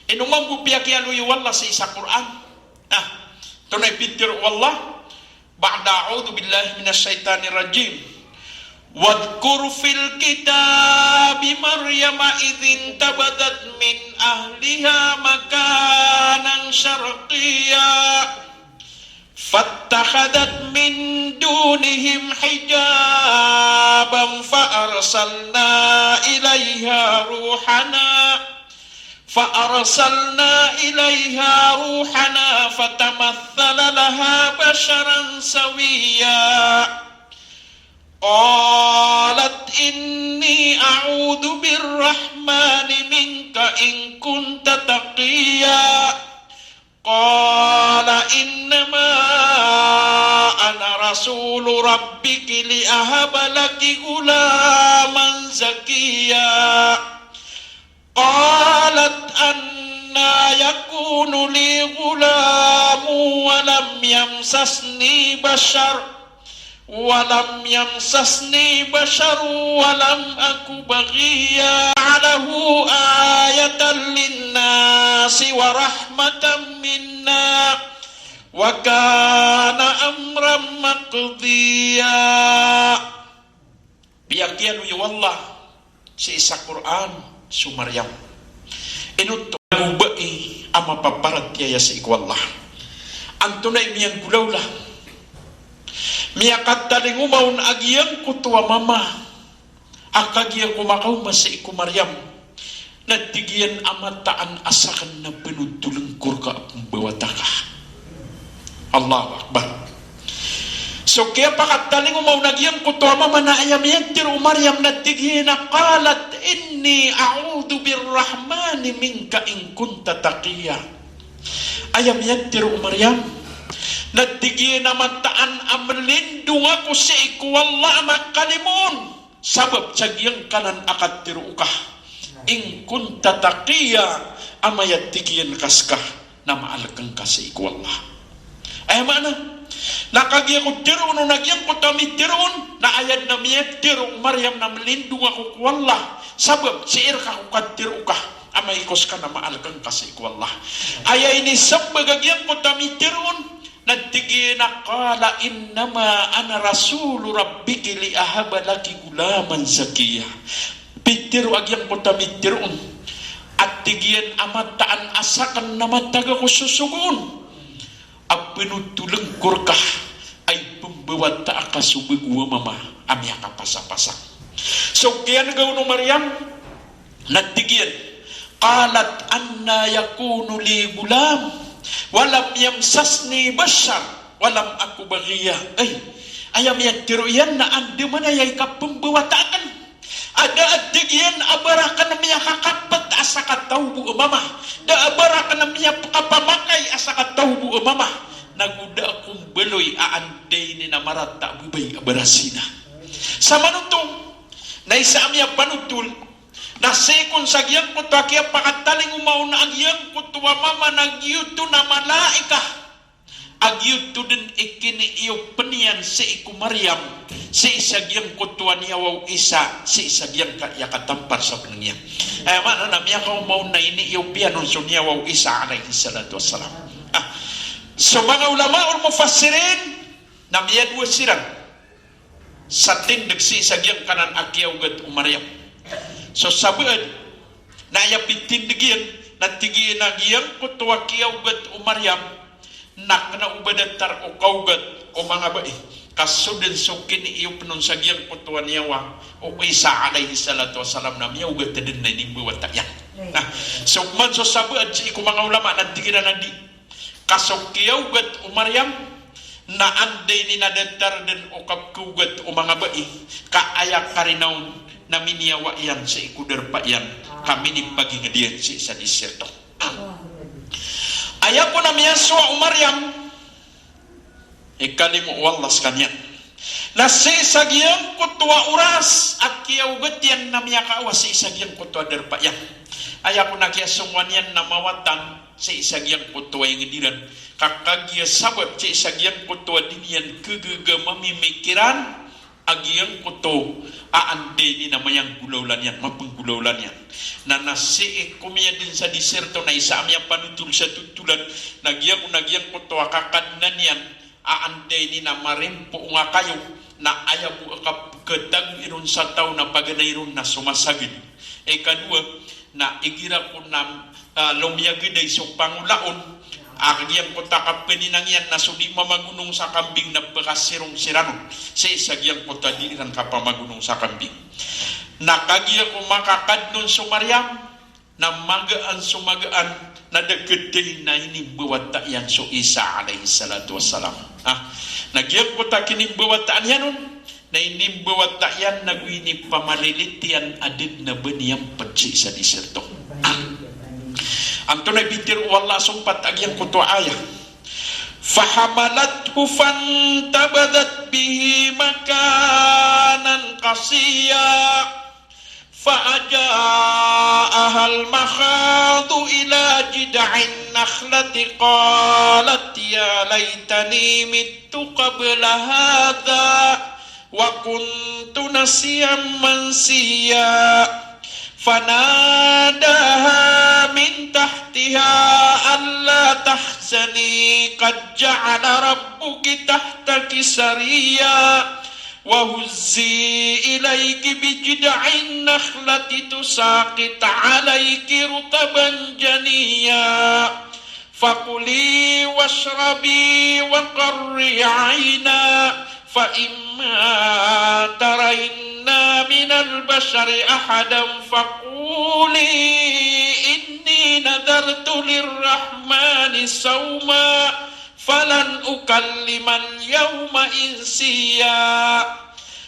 Ino mambo piyakiyaaloy o Allah sii sa Qur'an. Ah. Antonaa i pitharo o Allah ba'da a'udhu billahi minash shaytanir rajim? Wadhkur fil kitabi Maryama idh intabadhat min ahliha makanan sharqiyya. Fattakhadhat min dunihim hijaban fa arsalna ilayha ruhana, fa arsalna ilayha ruhana fatamathala laha basharan sawiyya. Qalat inni a'udhu birrahmani minka in kunta taqiyya. Qala innama ana rasulu rabbiki li ahaba laki ghulaman zakiyya. Qalat anna yakunu li ghulamun wa lam yamsasni bashar, wa lam yamsasni basharun wa lam aku baghiyya. Ja'alahu ayatan linnasi wa rahmatan minna, wa kana amran maqdiyya. Piyakiyaaloy o Allah sii sa Qur'an so Maryam. Ino oto? Ago bai a mapaparatiyaya sii ko Allah. Antonaa i miyanggolawla? Miyakatalingoma on a giyangkoto a mama a kagiya ko makaoma sii ko Maryam na tig iyan a mataan a sakn na pnotoln ko rka a pmbawata ka. Allahu Akbar. So kiyapakatalingoma on a giyangkoto a mama na aya miyatharo o Maryam na tig iyan a qalat inni a'udhu birrahmani minka in kunta taqiyya. Aya miyatharo o Maryam na tig iyan a mataan a mlindong ako sii ko Allah a makalimoon sabap sa giyangkanan a katharo ka, in kunta taqiyya, amay a tig iyan ka ska na maalkn ka sii ko Allah. Aya maana na kagiya ko tharoon on a giyangkoto a mitharoon, na aya dn a miyatharo o Maryam na mlindong ako ko Allah sabap sii rka ko katharo ka, amay ko ska na maalkn ka sii ko Allah. Aya inismbag a giyangkoto a mitharoon na tig iyan a qala innama ana rasulu rabbiki li ahaba laki ghulaman zakiyya. Pitharo a giyangkoto a mitharoon a tig iyan a mataan a sakn na matag ako sosogoon a pnotoln ko rka a ipmbawata ka so bago a mama a miyakapasapasa. So kiyanggaw o Maryam na tig iyan, qalat anna yakunu li ghulam wa lam yamsasni bashar wa lam aku baghiyya. Ay, aya miyatharo iyan na andamanaya i kapmbawata akn a da a tig iyan a ba rakn miyakakapet a sakataw bo a mama, da a ba rakn miyakapamakay a sakataw bo a mama, nago da ako mbaloy a anda ini na marata a babay a barazina. Samanoto na isa a miyapanotol na sii kon sa giyangkoto a kiyapakatalingoma on a giyangkoto a mama na giyoto na malaika a giyoto dn i kiniiyopn iyan sii ko Maryam sii sa giyangkoto a niyawa o Isa sii sa giyangkaya katampar sa bnng iyan. Aya maana na miyakaoma on na iniiyop iyan on so niyawa o Isa alayhis salatu wassalam. Ah, so manga ulama ul mufassirin na miyadowa siran sa tindg sii sa giyangkanan a kiyaogat o Maryam. So sabaad na aya pitindg iyan na tig iyan a giyangkoto a kiyaogat o Maryam na kna o ba datar o kaogat o manga bai ka so dn so kiniiyopn on sa giyangkoto a niyawa o Isa alayhis salatu wassalam na miyaogat dn na inimbawata iyan. Na so man so sabaad sii ko manga ulama na tig iran a di. Ka so kiyaogat o Maryam na anda ini na datar dn o kapkaogat o manga bai ka aya karina on na miniyawa iyan sii ko darpa iyan ka minipagingd iyan sii sa disyerto. Aya kon a miyasowa o Maryam, ikalimo o Allah skaniyan. Na sii sa giyangkoto a oras a kiyaogat iyan na miyakaawa sii sa giyangkoto a darpa iyan. Aya kon a kiyasongowan iyan na mawatan sii sa giyangkoto a ingd iran. Ka kagiya sabap sii sa giyangkoto a di niyan kagaga mamimikiran a giyangkoto a anda ini na mayanggolawla niyan, mapenggolawla niyan. Na, na sii ko miyadn sa disyerto na isa a miyapanotol sa totolan, na giyangko-, na giyangkoto a kakadnan iyan a anda ini na marimpo nga kayo, na aya bo a kap-, katago iron sa taw na paganay ron na somasagad. Ikadowa, na igira ko na, ah, lomiyagaday so pangolaon, a giyangkoto a kapeninang iyan na so di mamagonong sa kambing na pekasirong siran on. Sii sa giyangkoto a di iran kapamagonong sa kambing. Na kagiya ko makakadn on so Maryam, na magaan so magaan, na da khatay na inimbawata iyan so Isa alayhis salatu wassalam. Ah, na giyangkoto a kinimbawataan iyan on, na inimbawata iyan nago inipamalilit iyan a da dn a ba niyan pd sii sa disyerto. Ah. Antonaa i pitharo o Allah sompat a giyangkoto a ayah? Fahamalathu fantabadhat bihi makanan qasiyya. فأجاءها المخاض إلى جذع النخلة قالت يا ليتني مت قبل هذا وكنت نسيا منسيا. فناداها من تحتها ألا تحزني قد جعل ربك تحتك سريا. وهزي إليك بجذع النخلة تساقط عليك رطبا جنيا. فكلي واشربي وقري عينا فإما ترين من البشر أحدا فقولي إني نذرت للرحمن صوما فلن أكلم اليوم إنسيا.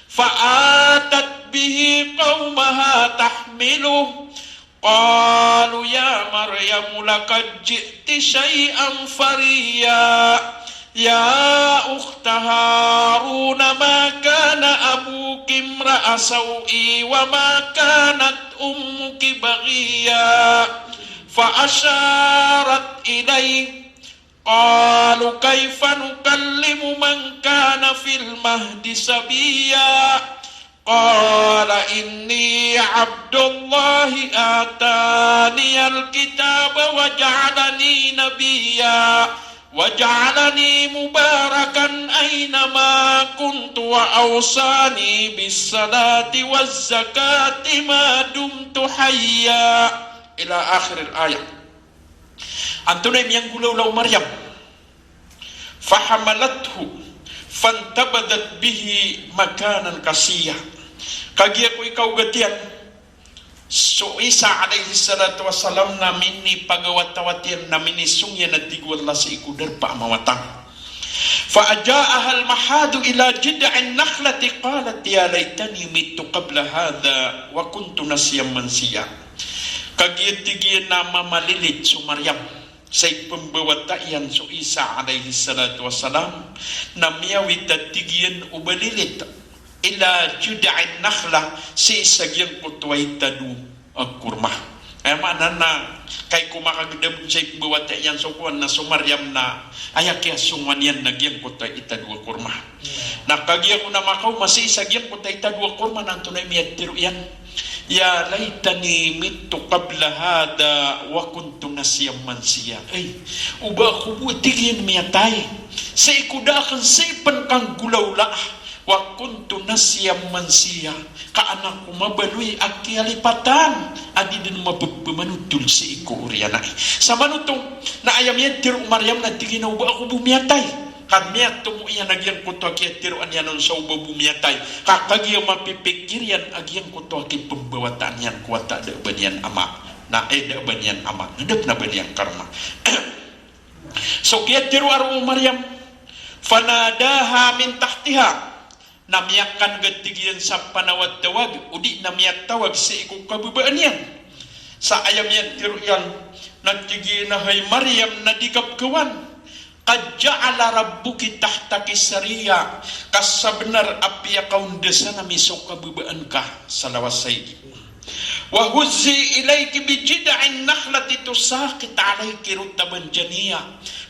فأتت به قومها تحمله قالوا يا مريم لقد جئت شيئا فريا. يا أخت هارون ما كان أبوك امرأ سوء وما كانت أمك بغيا. فأشارت إليه قالوا كيف نكلم من كان في المهد صبيا. قال إني عبد الله آتاني الكتاب وجعلني نبيا وجعلني مباركا أينما كنت وأوصاني بالصلاة والزكاة ما دمت حيا. إلى آخر الآية. Antonaa i miyanggolawla o Maryam? Fahamalathu fantabadhat bihi makanan qasiyya. Kagiya ko ikaogat iyan so Isa alayhis salatu wassalam na minipagawatawat iyan, na minisong iyan a tig o Allah sii ko darpa a mawatang. Fa aja'ahal makhadu ila jid'in nakhlati qalat ya laytani mittu qabla hadha wa kuntu nasiyan mansiya. Kagiya tig iyan a mamalilit so Maryam sa ipembawata iyan so Isa alayhis salatu wassalam, na miyawit a tig iyan o balilit ila jid'in nakhlah, sii sa giyangkoto a itado a korma. Aya maana na kagiya ko makagedam sa ipembawata iyan so kowan na so Maryam na aya kiyasongowan iyan na giyangkoto a itado a korma. Na kagiya ko na makaoma sii sa giyangkoto a itado a korma na antonaa i miyatharo iyan? Ya laytani mittu qabla hadha wa kuntu nasiyan mansiya. Ay, oba ako bo, tig iyan, miyatay sii ko da aken sii pen kanggolawlaa. Wa kuntu nasiyan mansiya. Ka an ako mabaloy a kiyalipatan a di den mapepemanotol sii ko oriyan ai. Sa manoto na aya miyatharo o Maryam na tig iyan a oba ako bo miyatay. Ka miyatomo iyan a giyangkoto a kiyatharoa niyan on sa oba bo miyatay. Ka kagiya mapipikir iyan a giyangkoto a kipembawataan iyan ko wata a da a ba niyan ama. Na, eh, da a ba niyan ama. Na da pen a ba niyan karoma. So kiyatharoa roo o Maryam, fanadaha min tahtiha. Na miyakaneg a tig iyan sa panawatawag, odi na miyatawag sii ko kababaan iyan. Sa aya miyatharo iyan, na tig iyan a hay Maryam, na di ka pkawan. Qad ja'ala rabbuki tahtaki sariya, ka sabenar a piyakaondasan ami so kababaan ka sa lawas a ig. Wa huzzi ilayki bi jid'in nakhlati tusaqit alayki rutaban janiya.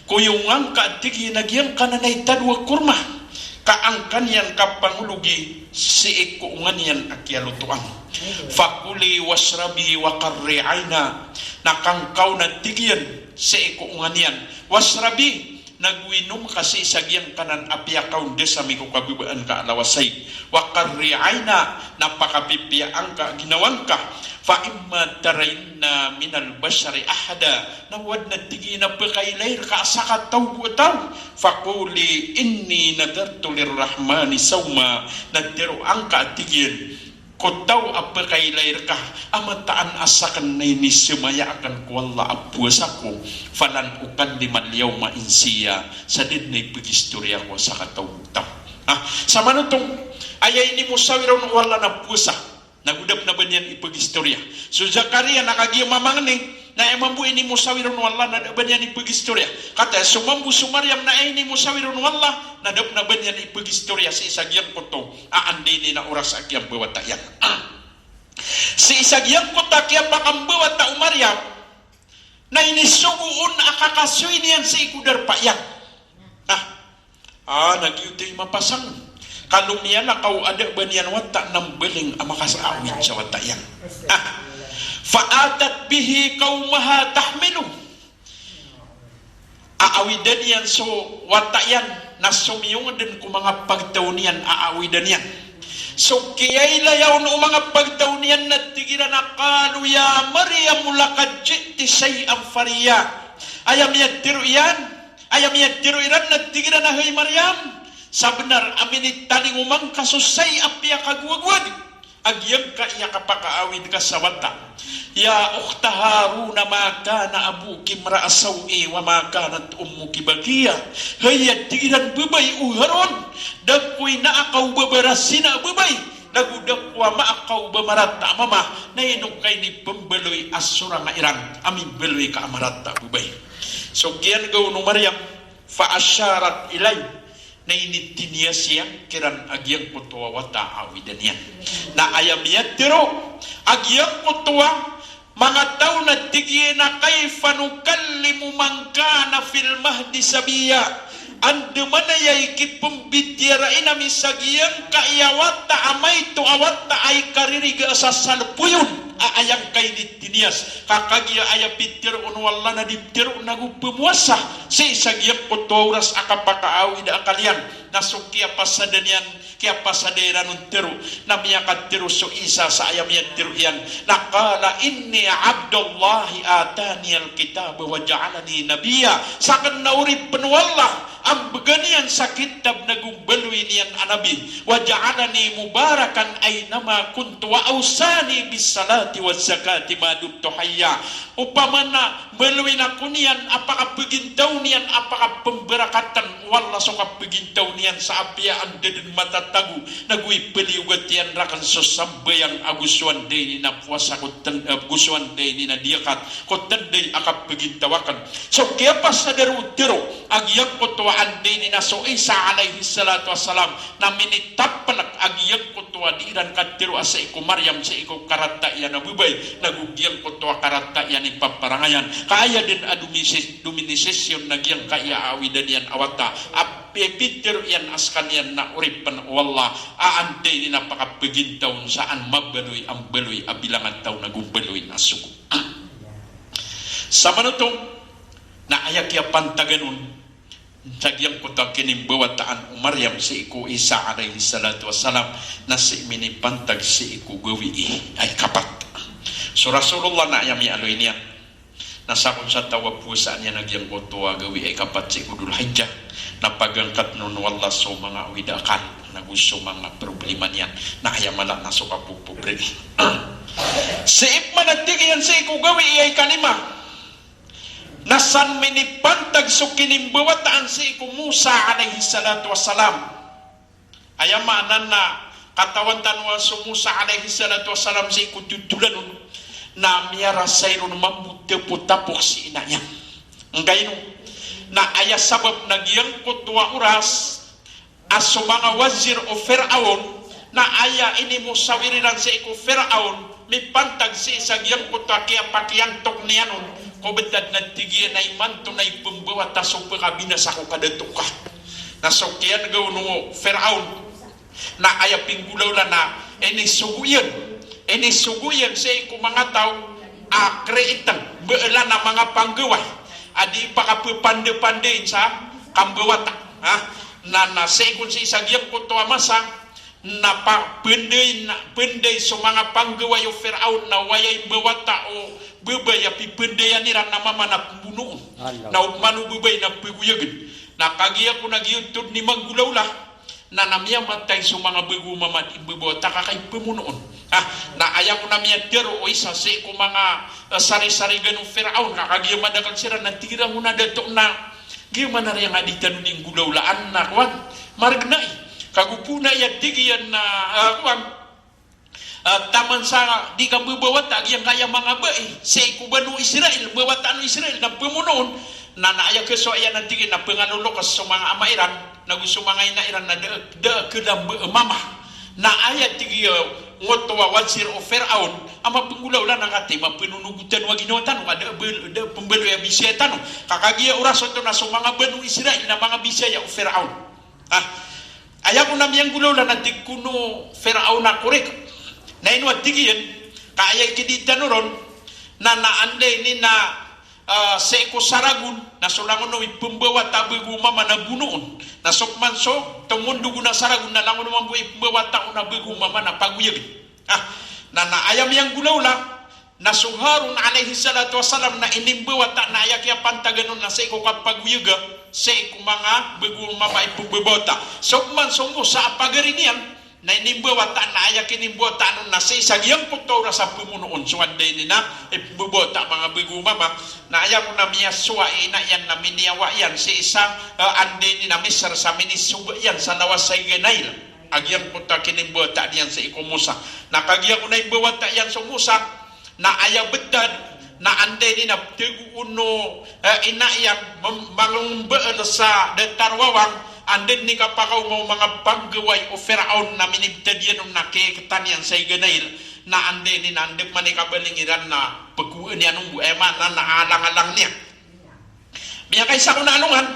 Koyongan ka, tig iyan, a giyangkanan a itado a korma. ka angkaniyan kapangologi sii ko onga niyan a kiyalotoan. Fakuli washrabi wa qarri aina, na kangkaw na tig iyan sii ko onga niyan, washrabi, na go inom ka sii sa giyangkanan a piyakaondas ami ko kababaan ka a lawasayg. Wa qarri aina, na pakapipiya angka a ginawa ngka. Fa imma tarayinna minal bashari ahada, na o adn a tig iyan a pkailay rka a sakataw bo a taw, faquli inni nadhartu lirrahmani sawma, na tharoa ngka a tig iyan ko taw a pkailay rka a mataan a sakn na inisamaya akn ko Allah a powasa ko, falan ukallimal yawma insiya, sa da dn a ipgistoriya ko a sakataw bo a taw. Ah, sa manotong, aya inimosawira on o Allah na powasa, na go da pn a ba niyan ipgistoriya. So Zakaria na kagiya mamangni, na aya mambo inimosawira on o Allah na da a ba niyan ipgistoriya. Katii so mambo so Maryam na aya inimosawira on o Allah na da pn a ba niyan ipgistoriya sii sa giyangkoto a anda ini na oras a kiyambawata iyan. Ah. Sii sa giyangkoto a kiyapakambawata o Maryam, na inisogo on a kakasoy niyan sii ko darpa iyan. Ah. Ah, na giyoto i mapasang. Ka lomiyalakaw a da a ba niyan wata na mbaling a makasawid sa wata iyan. Ah. Fa atat bihi qawmaha tahmiluh. Aawidan iyan so wata iyan, na somiyong dn ko manga pagtaw niyan a aawidan iyan. So kiyailaya on o manga pagtaw niyan na tig iran a qalu ya Maryam laqad ji'ti shay'an fariya. Aya miyatharo iyan, aya miyatharo iran na tig iran a hay Maryam, sabnar a minitalingoma ngka so saya a piyakagowagowad a giyangkaya kapakaawid ka sa wata. Ya ukhta Haruna ma kana abuki imra'a saw'in wa ma kanat ummuki baghiya. Hay, a tig iran, babay o Harun, da ko ina aka o ba barasina a babay, na go da ko ama aka o ba marata a mama, na ino ka inipmbaloy a sorang a iran a mimbaloy ka a marata a babay. So kiyan'ga on o Maryam, fa asharat ilayh, na initinias iyan kiran a giyangkoto a wata a awidan iyan. Na aya miyatharo a giyangkoto a manga taw na tig iyan a kayfa nukallimu man kana fil mahdi sabiyya. Andamanaya i kipmbitiyarai ami sa giyangkaya wata a maito a wata a ikaririga sa salpoy on a aya ngka initinias. Ka kagiya aya pitharo on o Allah na di pitharo na go pmowasa sii sa giyangkoto a oras a kapakaawid a akal iyan. Na so kiyapasada niyan, kiyapasada iran on tharo, na miyakatharo so isa sa aya miyatharo iyan, na qala inni abdullahi ataniyal kitaba wa ja'alani nabiyya. Sakn na oripn o Allah a mbgan iyan sa kitab na go mbaloy niyan a nabi. Wa ja'alani mubarakan aynama kuntu wa awsani bis salati waz zakati ma dumtu hayya. Opama na mbaloyn ako niyan a pakapagintaw niyan a pakapmbarakatn o Allah so kapagintaw niyan sa apiya anda dn matatago, na go ipaliyogat iyan rakn so sambayang ago so anda ini na powasa ko tn-, ago so anda ini na diyakat ko tnday a kapagintaw akn. So kiyapasada ron o tharo a giyangkoto a anda ini na so Isa alayhis salatu wassalam na minitaplk a giyangkoto a di iran katharo a sii ko Maryam, sii ko karata iyan a babay, na go giyangkoto a karata iyan i paparangayan. Ka aya dn a domisi-, dominisasyon na giyangkaya a awidan iyan a wata a pi-, pitharo iyan a skaniyan na oripn o Allah a anda ini na pakapagintaw on sa an mabaloy a mbaloy a bilangan taw na go mbaloy a sogo. Sa manotong, na aya kiyapantagan on sa giyangkoto a kinimbawataan o Maryam sii ko Isa alayhis salatu wassalam na sii minipantag sii ko gawii a ikapat. So Rasulullah na aya miyaaloy niyan na sakn sa taw a powasaan iyan a giyangkoto a gawii a ikapat sii ko Dhul Hijjah, na pagangkatn on o Allah so manga awid a akal na go so manga problema niyan, na aya mala na so kapopobre. Sii pman a tig iyan sii ko gawii a ikalima, na san minipantag so kinimbawataan sii ko Musa alayhis salatu wassalam. Aya maana na katawan tano a so Musa alayhis salatu wassalam sii ko totholan on na miyarasay ron mambo tapotapok si ina iyan. Angkaino? Na aya sabap na giyangkoto a oras a so manga wazir o Firaon na aya inimosawir iran sii ko Firaon mipantag sii sa giyangkoto a kiyapakiyantok niyan on, ko btad na tig iyan a imanto na ipmbawata so pkabinasa ko kadato ka. Na so kiyan'ga on o Firaun na aya pinggolawla na inisogo iyan, inisogo iyan sii ko manga taw a kreitang, ba ala na manga panggawai a di pakapepandepandey sa kambawata. Ha? Na, na sii kon sii sa giyangkoto a masa, na pa, penday, na penday so manga panggawai o Firaun na wayay mbawata o babay a pipendayan iran na mama na pembonoon. Allah. Na opama o babay na pegoyagen. Na kagiya kon a giyoto dn i manggolawla, na, na miyamatay so manga bago a mama di mbabawata ka kay pemonoon. Ah, na aya kon a miyatero o isa sii ko manga, eh, sarisarigan o Firaun, ka kagiya madakl siran na tig iran on a dato na giya manariyang a di tano di nggolawlaan na kowan, margnai. Kago pona aya tig iyan na, ah, kowan, ah, taman sa di kambabawata giyangkaya manga bai sii ko Banu Israil, mbawataan o Israil na pemonoon. Na, na aya kasowa iyan a tig iyan na pengaloloks so manga ama iran, na go so manga ina iran na da, da kdamba mama. Na aya tig iyan oto a wazir o Firaun a mapenggolawla na katii, mapenonogo tano a ginawa tano, ka da, da pembaloy a bisaya tano. Ka kagiya oras oto na so manga Banu Israil na manga bisaya o Firaun. Ah, aya kon a miyanggolawla na tig kon o Firaun a korek. Na ino a tig iyan, ka aya ikidi tano ron, na, na anday ini na, ah, sii ko saragon, na so langon o ipembawata a bago a mama na bonoon. Na so pman so, tongondogon a saragon, na langon o mambo ipembawata on a bago a mama na pagoyagen. Ah, na, na aya miyanggolawla, na so Harun alayhis salatu wassalam na inimbawata na aya kiyapantagan on na sii ko kapagoyaga sii ko manga bago a mama a ipembabawata. So pman so Musa a pagari niyan na inimbawata na aya kinimbawataan on na sii sa giyangkoto a oras a pemonoon so anday ini na ipembabawata a manga bago a mama. Na aya kon a miyasowa i ina iyan na miniyawa iyan sii sa, eh, anday ini na Misr sa minisoba iyan sa lawas sa Ig a Nail a giyangkoto a kinimbawataan iyan sii ko Musa. Na kagiya kon a imbawata iyan so Musa, na aya betad, na anday ini na petagoon o, eh, ina iyan, mem-, mangombal sa datar o awang, anday ini kapakaoma o manga panggawai o Firaun na minibetad iyan on na kektan iyan sa Ig a Nail, na anday ini na anda pman i kabaling iran na pegowaan iyan on bo, eh, maana na alang-alang niyan. Miyakaisa kon a alongan,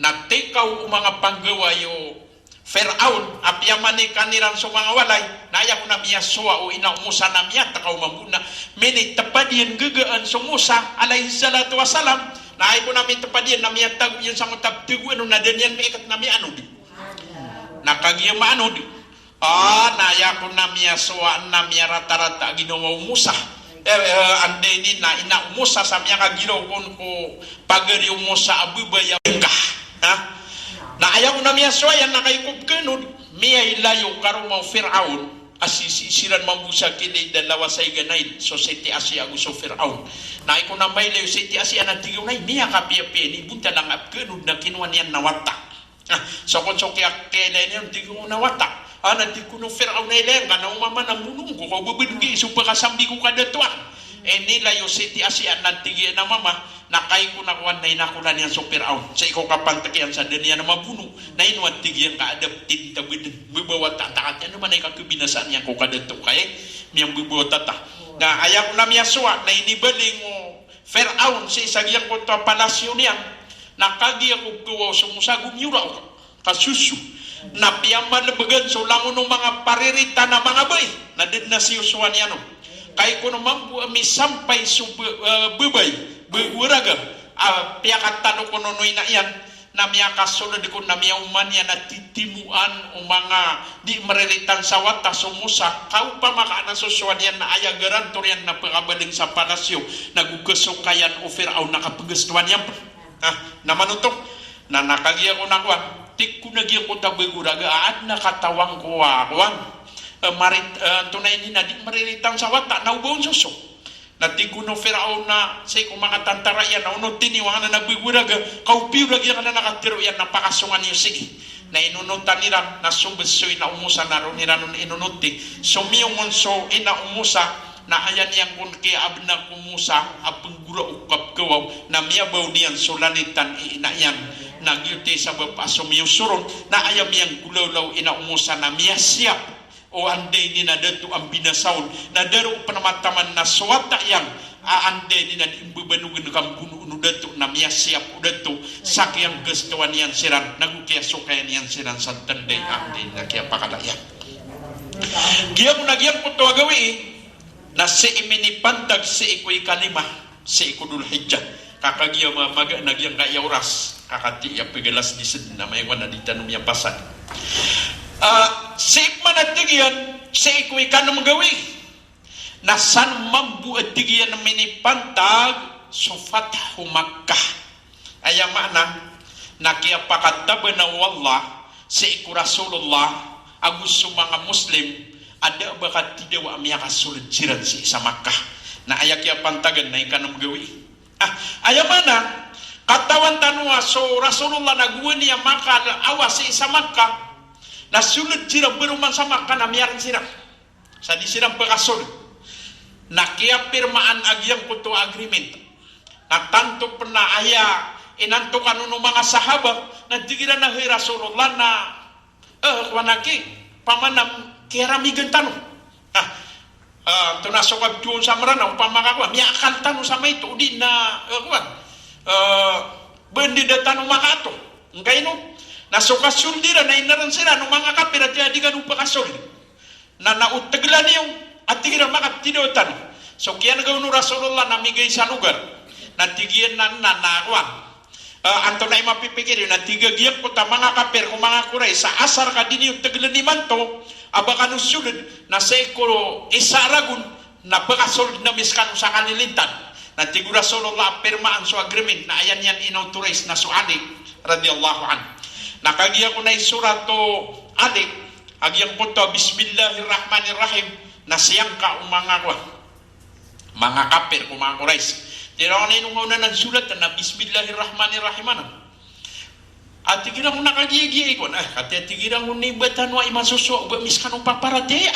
na tikaw o manga panggawai o Firaun, apiya manikan iran so manga walay, na aya kon a miyasowa o ina o Musa na miyatakaw mambo na minitepad iyan gagaan so Musa alayhis salatu wassalam, na aya kon a mitepad iyan na miyatago iyan sangkoto a petagoan on na da niyan miikat na miyaanod. Na kagiya maanod, ah, na aya kon a miyasowa na miyaratarata a ginawa o Musa. Eh, eh, anday ini na ina o Musa sa miyakagiraw kon ko pagari o Musa a babay a bengka. Ha? Na aya kon a miyasowa iyan na kagiya ko pekenod, miyailay o karoma o Firaun a sisii siran mambo sa kilid a lawas sa Ig a Nail, so Siti Asiya ago so Firaun. Na aya kon a mailay o Siti Asiya na tig iyan a miyakapiyapiya ini, bontal angka pekenod na kinowa niyan na wata. Ah, so kon so kiya, kiyailay niyan, tig iyan a wata. Ah, na tig kon o Firaun a ilay angka na o mama na monoon ko, ka o babad ngka i so pekasambi ko kadato akn. Inilay o Siti Asiya na tig iyan a mama, na kagiya kon a kowan na inakola niyan so Firaun sii ko kapantag iyan sa da niyan mabono. Na ino a tig iyan ka a da ptindabeden, mbabawata ta ka tiyan, na maana i kakabinasaan iyan ko kadato ka, eh, miyambabawata ta. Na aya kon a miyasowa na inibaling o Firaun sii sa giyangkoto a palasyo niyan, na kagiya ko pekawaw so Musa, gomiyoraok ka soso. Na piyamalebegan so langon o manga pariritan a manga bai, na da dn a siyosowa niyan on. Kagiya kon mambo a misampay so be-, eh, babay, bago a raga, a piyakatalo kon on o ina iyan, na miyakasold kon na miyaoma niyan a titimoan o manga di mariritan sa wata so Musa, ka opama ka an a sosowa niyan na aya garantor iyan na pekabaling sa palasyo, na go kesokayan o Firaun na kapenggastowan iyan pn. Ah, na manoto, na, na kagiya kon a kowan, tig kon a giyangkoto a bago a raga a adn a katawan ko a kowan, eh, marit-, eh, antonaa ini na di mariritan sa wata, na o ba on soso. Na tig kon o Firaun na sii ko manga tantara iyan na, "Onoti niyo angkanan a bago a raga, ka opiyo lagid angkanan a katharo iyan na pakasonga niyo sii." Na inonotan iran, na sombes so ina o Musa na roo iran on inonoti. Somiyong on so ina o Musa, na aya niyan kon kiyaabna ko Musa a penggoraok a pekawaw, na miyabaw niyan so lanitan i ina iyan. Na giyoto i sabap a somiyong so ron, na aya miyanggolawla o ina o Musa na miyasiyap O anday niyan a dato a mbinasa on, na da roo pn mataman na so wata iyan a anday niyan a di mbabanogen ka mbonoon o dato na miyasiyap o dato sa kiyanggastowan iyan siran, nago kiyasokaya niyan siran sa tanday a anday niyan a kiyapakala iyan. Giya ko na giyangkoto a gawii na sii minipantag sii ko ikalima sii ko Dhul Hijjah. Ka kagiya ma-, maga na giyangkaya oras, ka katii a pgalas di sed na mayagoan a di tano miyapasad. Ah, sii pman a tig iyan, sii ko ikanem gawii, na san mambo a tig iyan minipantag so Fathu Makkah. Aya maana na kiyapakatabana o Allah sii ko Rasulullah ago so manga Muslim a da a ba katidawa a miyakasold siran sii sa Makkah. Na aya kiyapantagan na ikanem gawii. Ah, aya maana, katawan tano a so Rasulullah na gowani a makaawa sii sa Makkah, na sold siran paroman sa Makkah na miyarn siran. Sa di siran pkasold. Na kiyapirmaan a giyangkoto a agreement. Na tanto pn a aya inantokan on o manga sahaba, na tig iran a hay Rasulullah na, eh, kowan aki, pamana kiyaramigan tano. Ah, ah, antonaa so kabtowan sa Mranaw, opama ka kowan, miyaakal tano sa maito, odi na, eh, kowan, eh, ba di da tano makaato. Ngkaino? Na so kasold iran na inarn siran o manga kapir a tig iran a di kano pkasold. Na, na o tgla niyo, a tig iran a makatidawa tano. So kiyanega on o Rasulullah na migay sa logar. Na tig iyan a na, na, na kowan. Ah, antonaa i mapipikir iyo, na tig a giyangkoto a manga kapir ko manga Quraysh, sa asar ka di niyo tgln imanto a ba kano sold, na sii ko isa a ragon na pkasold ami skano sa kalilintad. Na tig o Rasulullah a pirmaan so agreement, na aya niyan inauthorize na so Ali radhiyallahu anhu. Na kagiya ko na i surat o Ali, a giyangkoto a Bismillahir Rahmanir Rahim, na siyangka o manga kowan, manga kapir ko manga Quraysh. Tig iran a ino nga onan a sorat na Bismillahir Rahmanir Rahim anan. A tig iran ko na kagiya-giya ikon. Ah, katii a tig iran ko ni ba tano a imasosowa o ba ami skano paparatiyaya.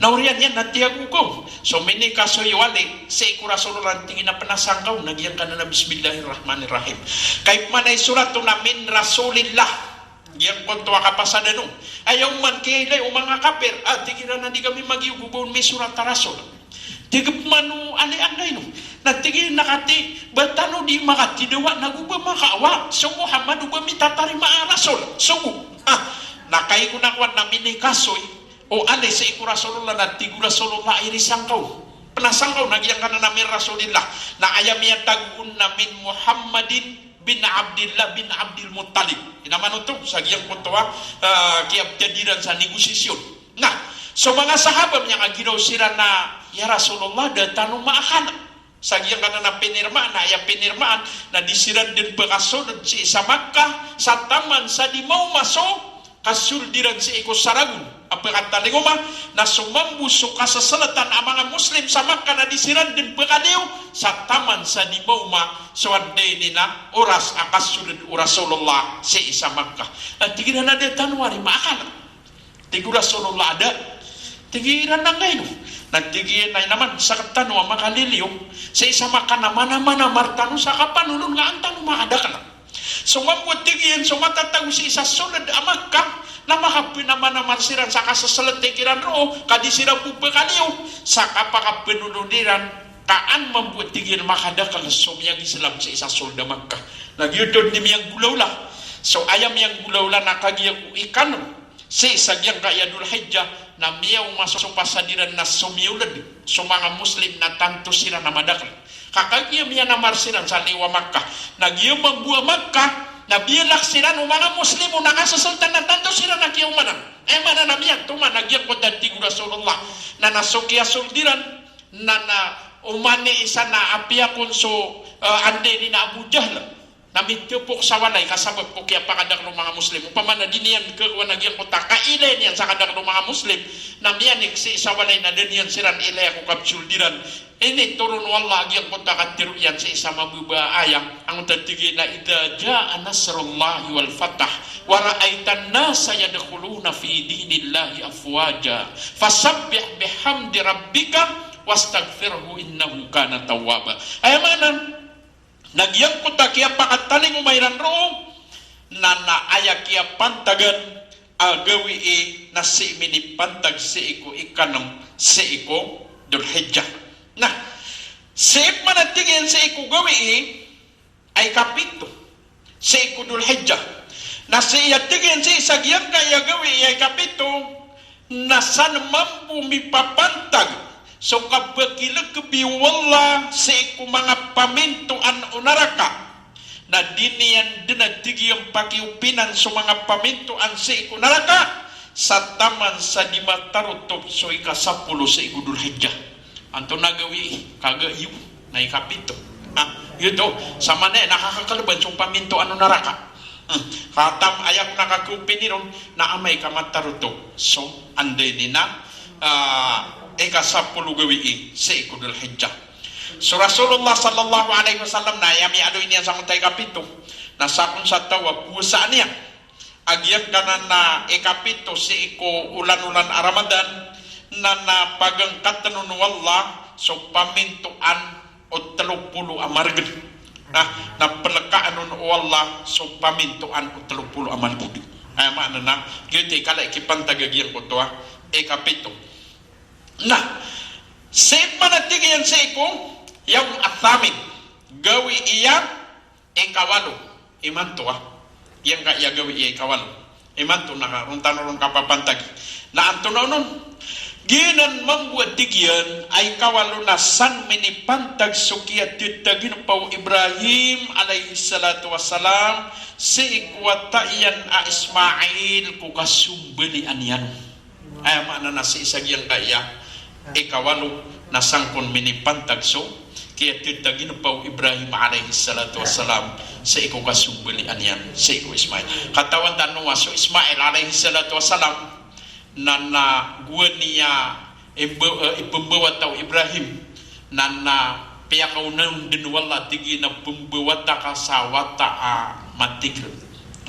Na oriyan iyan na tiyago ko. So minikasoy o Ali sii ko Rasulullah, tig iyan a pnasangka on na giyangkanan a Bismillahir Rahmanir Rahim. Ka ipman a i surat on na min Rasulillah. Giyangkoto a kapasadan on. Aya oman kiyailay o manga kapir, a tig iran a di kami magiyog o ba on misorat a Rasul. Tig pman o Ali a angkaino. Na tig iyan a katii, ba tano di makatidawa nago ba makaawa so Muhammad o ba mitatarima a Rasul. Sogo. Ah, na kagiya ko na kowan na minikasoy o Ali sii ko Rasulullah, na tig o Rasulullah a irisangka on. Pnasangka on na giyangkanan a min Rasulillah. Na aya miyatago on na min Muhammadin bin Abdillah bin Abdil Muttalib. Ino man oto, sa giyangkoto a, ah, kiyabtad iran sa negosasyon. Na so manga sahaba miyakagiraw siran a, ya Rasulullah, da tano maakala. Sa giyangkanan a pinirmaan, na aya pinirmaan na di siran dn pkasold sii sa Makkah sa taman sa di maoma so kasold iran sii ko sa ragon a pkatalingoma, na so mambo so kaseseltan a manga Muslim sa Makkah na di siran dn pkaliyo sa taman sa di maoma so anday niyan a oras a kasold o Rasulullah sii sa Makkah. Na tig iran a da tano ari maakala. Tig o Rasulullah a da. Tig iran a angkaino. Na tig iyan a ino man, sktano a makaliliyo sii sa Makkah na manamanamar tano sa kapanolon nga an tano makadakl. So mambo a tig iyan so matatago sii sa sold a Makkah na makapnamanamar siran sa kaseseltan kiran roo, ka di siran bo pkaliyo sa kapakapanolon iran, ka an mambo a tig iyan makadakl so miyag-Islam sii sa sold a Makkah. Na giyoto dn i miyanggolawla. So aya miyanggolawla na kagiya ko ikanem sii sa giyangkaya Dhul Hijjah, na miyaoma so pasad iran na somiyold so manga Muslim na tanto siran a madakl. Ka kagiya miyanamar siran sa liyo a Makkah, na giya mambo a Makkah na biyalak siran o manga Muslim o na kaseseltan na tanto siran a kiyaomanan. Aya maana na miyatoman a giyangkoto a tig o Rasulullah na, na so kiyasold iran na, na oman i isa na apiya kon so, eh, anday niyan a Abu Jahl. Na mitpok sa walay ka sabap ko kiyapakadakl o manga Muslim. Opama na di niyan khakowan a giyangkoto a kailay niyan sa kadakl o manga Muslim, na miyanik sii sa walay na da niyan siran ilaya ko kapsold iran. Initoron o Allah a giyangkoto a katharo iyan sii sa mababa a ayat. Angkoto a tig iyan a, "Idha jaa nasrullahi wal fath, wa ra'aitan nasa yadkhuluna fi dinillahi afwaja, fasabbih bihamdi rabbika wastaghfirhu innahu kana tawwaba." Aya maana na giyangkoto a kiyapakatalingoma iran roo, na, na aya kiyapantagan a gawii na sii minipantag sii ko ikanem sii ko Dhul Hijjah. Na sii pman a tig iyan sii ko gawii a ikapito sii ko Dhul Hijjah. Na sii a tig iyan sii sa giyangkaya gawii a ikapito na san mambo mipapantag so kabakilekbi o Allah sii ko manga pamintoan o naraka. Na di niyan den a tig iyan pakiopinan so manga pamintoan sii ko naraka sa taman sa di matarotop so ikasapolo sii ko Dhul Hijjah. Antonaa gawii, kaga iyo na ikapito. Ah, iyo to, samanaya na kakakeleban so pamintoan o naraka. Hmm. Katam aya ko na kakiopini ron na amay ka matarotop so anda ini na, ah, ikasapolo gawii sii ko Dhul Hijjah. So Rasulullah sallallahu alaihi wasallam na aya miyaaloy niyan sangkoto a ikapito na sakon sa taw a powasaan iyan a giyangkanan a ikapito sii ko olan-olan a Ramadan na, na pagangkatan on o Allah so pamintoan o telo polo a margen. Na, na pelekaan on o Allah so pamintoan o telo polo a margen. Aya maana na giyoto i kala i kipantag a giyangkoto a ikapito. Na sii pman a tig iyan sii ko yawm athamin, gawii a ikawalo. Imanto a giyangkaya gawii a ikawalo. Imanto na ron tano ron kapapantagi. Na antonaa onon? Giyanan mambo a tig iyan a ikawalo na san minipantag so kiyatetagin pa o Ibrahim alayhis salatu wassalam sii ko wata iyan a Ismail ko kasombalian iyan. Aya maana na sii sa giyangkaya ikawalo na sangkon minipantag so kiyatetagin pa o Ibrahim alayhis salatu wassalam sii ko kasombalian iyan sii ko Ismail. Katawan tano a so Ismail alayhis salatu wassalam na, na gowani a imba-, eh, ipembawata o Ibrahim na, na piyakaonan den o Allah, tig iyan a pembawata ka sa wata a matigr.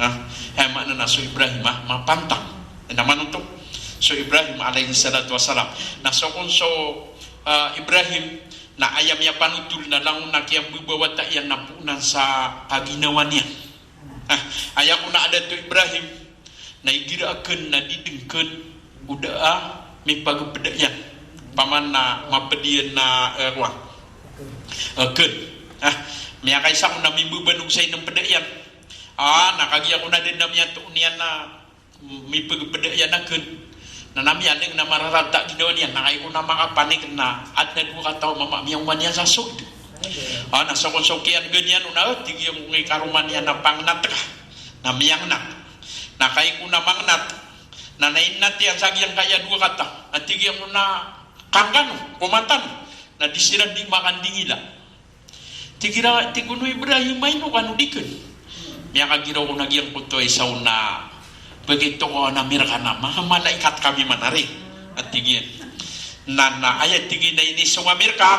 Ha? Aya maana na so Ibrahim a mapantang. Na manoto so Ibrahim alayhis salatu wassalam. Na sokon so, ah, Ibrahim na aya miyapanotol na langon a kiyambebawata iyan na poon sa kaginawa niyan. Ah, aya ko na adat o Ibrahim na igira aken na di den ken o da a mipagepeda iyan. Paman na maped iyan na, eh, kowan. Eh, ken. Ah, miyakaisa ko na mimbebanog sa inempeda iyan. Ah, na kagiya ko na den na miyatoon iyan na mipagepeda iyan a ken. Na, na miyaling na mararata ginawa niyan, na kagiya ko na makapanik na aden a dowa kataw a mama a miyaoma niyan sa sod. Ah, na sokon so kiyanega niyan on a, tig iyan ko ngkai karoma niyan a pangenat ka. Na miyangenat. Na kagiya ko na mangenat. Na, na inat iyan sa giyangkaya dowa kataw. Na tig iyan ko na kangkano, koman tano. Na di siran di makandingila. Tig iran, tig o Ibrahim a ino kano di ken. Miyakagiraw ko na giyangkoto a isa on a, begitu ko na mirka na manga malaikat kami manari. A tig iyan. Na, na aya tig iyan a inisong a mirka,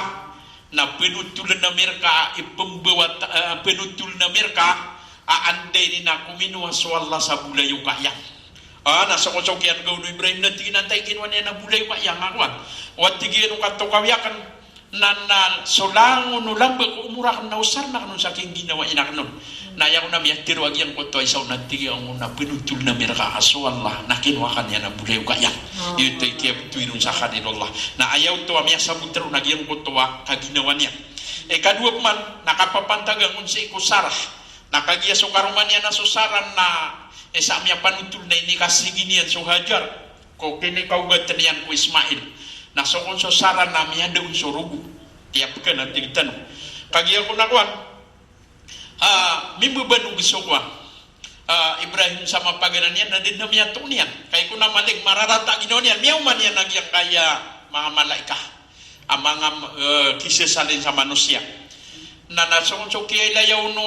na penotolen a mirka, ipembawata, eh, penotolen a mirka a anda ini na kominowa so Allah sa bolayoka iyan. Ah, na sokon so kiyanega on o Ibrahim na tig iyan a antaa i kinowa niyan a bolayoka iyan a kowan. O a tig iyan o katokawi aken na, na so langon o lamba ko omor aken na osaren aken on sa kingginawai aken on. Na aya ko na miyatero a giyangkoto a isa on a tig iyan on a penotolen a mirka a so Allah na kinowa ka niyan a bolayoka iyan. Giyoto i kiyabetowi ron sa Khalilullah. Na aya oto a miyasabot ron a giyangkoto a kaginawa niyan. Ikadowa pman na kapapantagan on sii ko Sarah. Na kagiya so karoma niyan a so Sarah na isa a miyapanotol na inikasigi niyan so Hajar ko kinikaogat iyan ko Ismail. Na sokon so Sarah na miyada on so rogo. Tiyapkan a tig tano. Kagiya ko na kowan, ah, mimbebanog so kowan, ah, Ibrahim sa mapagana niyan na di den a miyatoon iyan. Kagiya ko na maling mararata ginawa niyan, miyaoma niyan a giyangkaya manga malaikat a manga, eh, kisesalin sa manosiya. Na, na sokon so kiyailaya on o,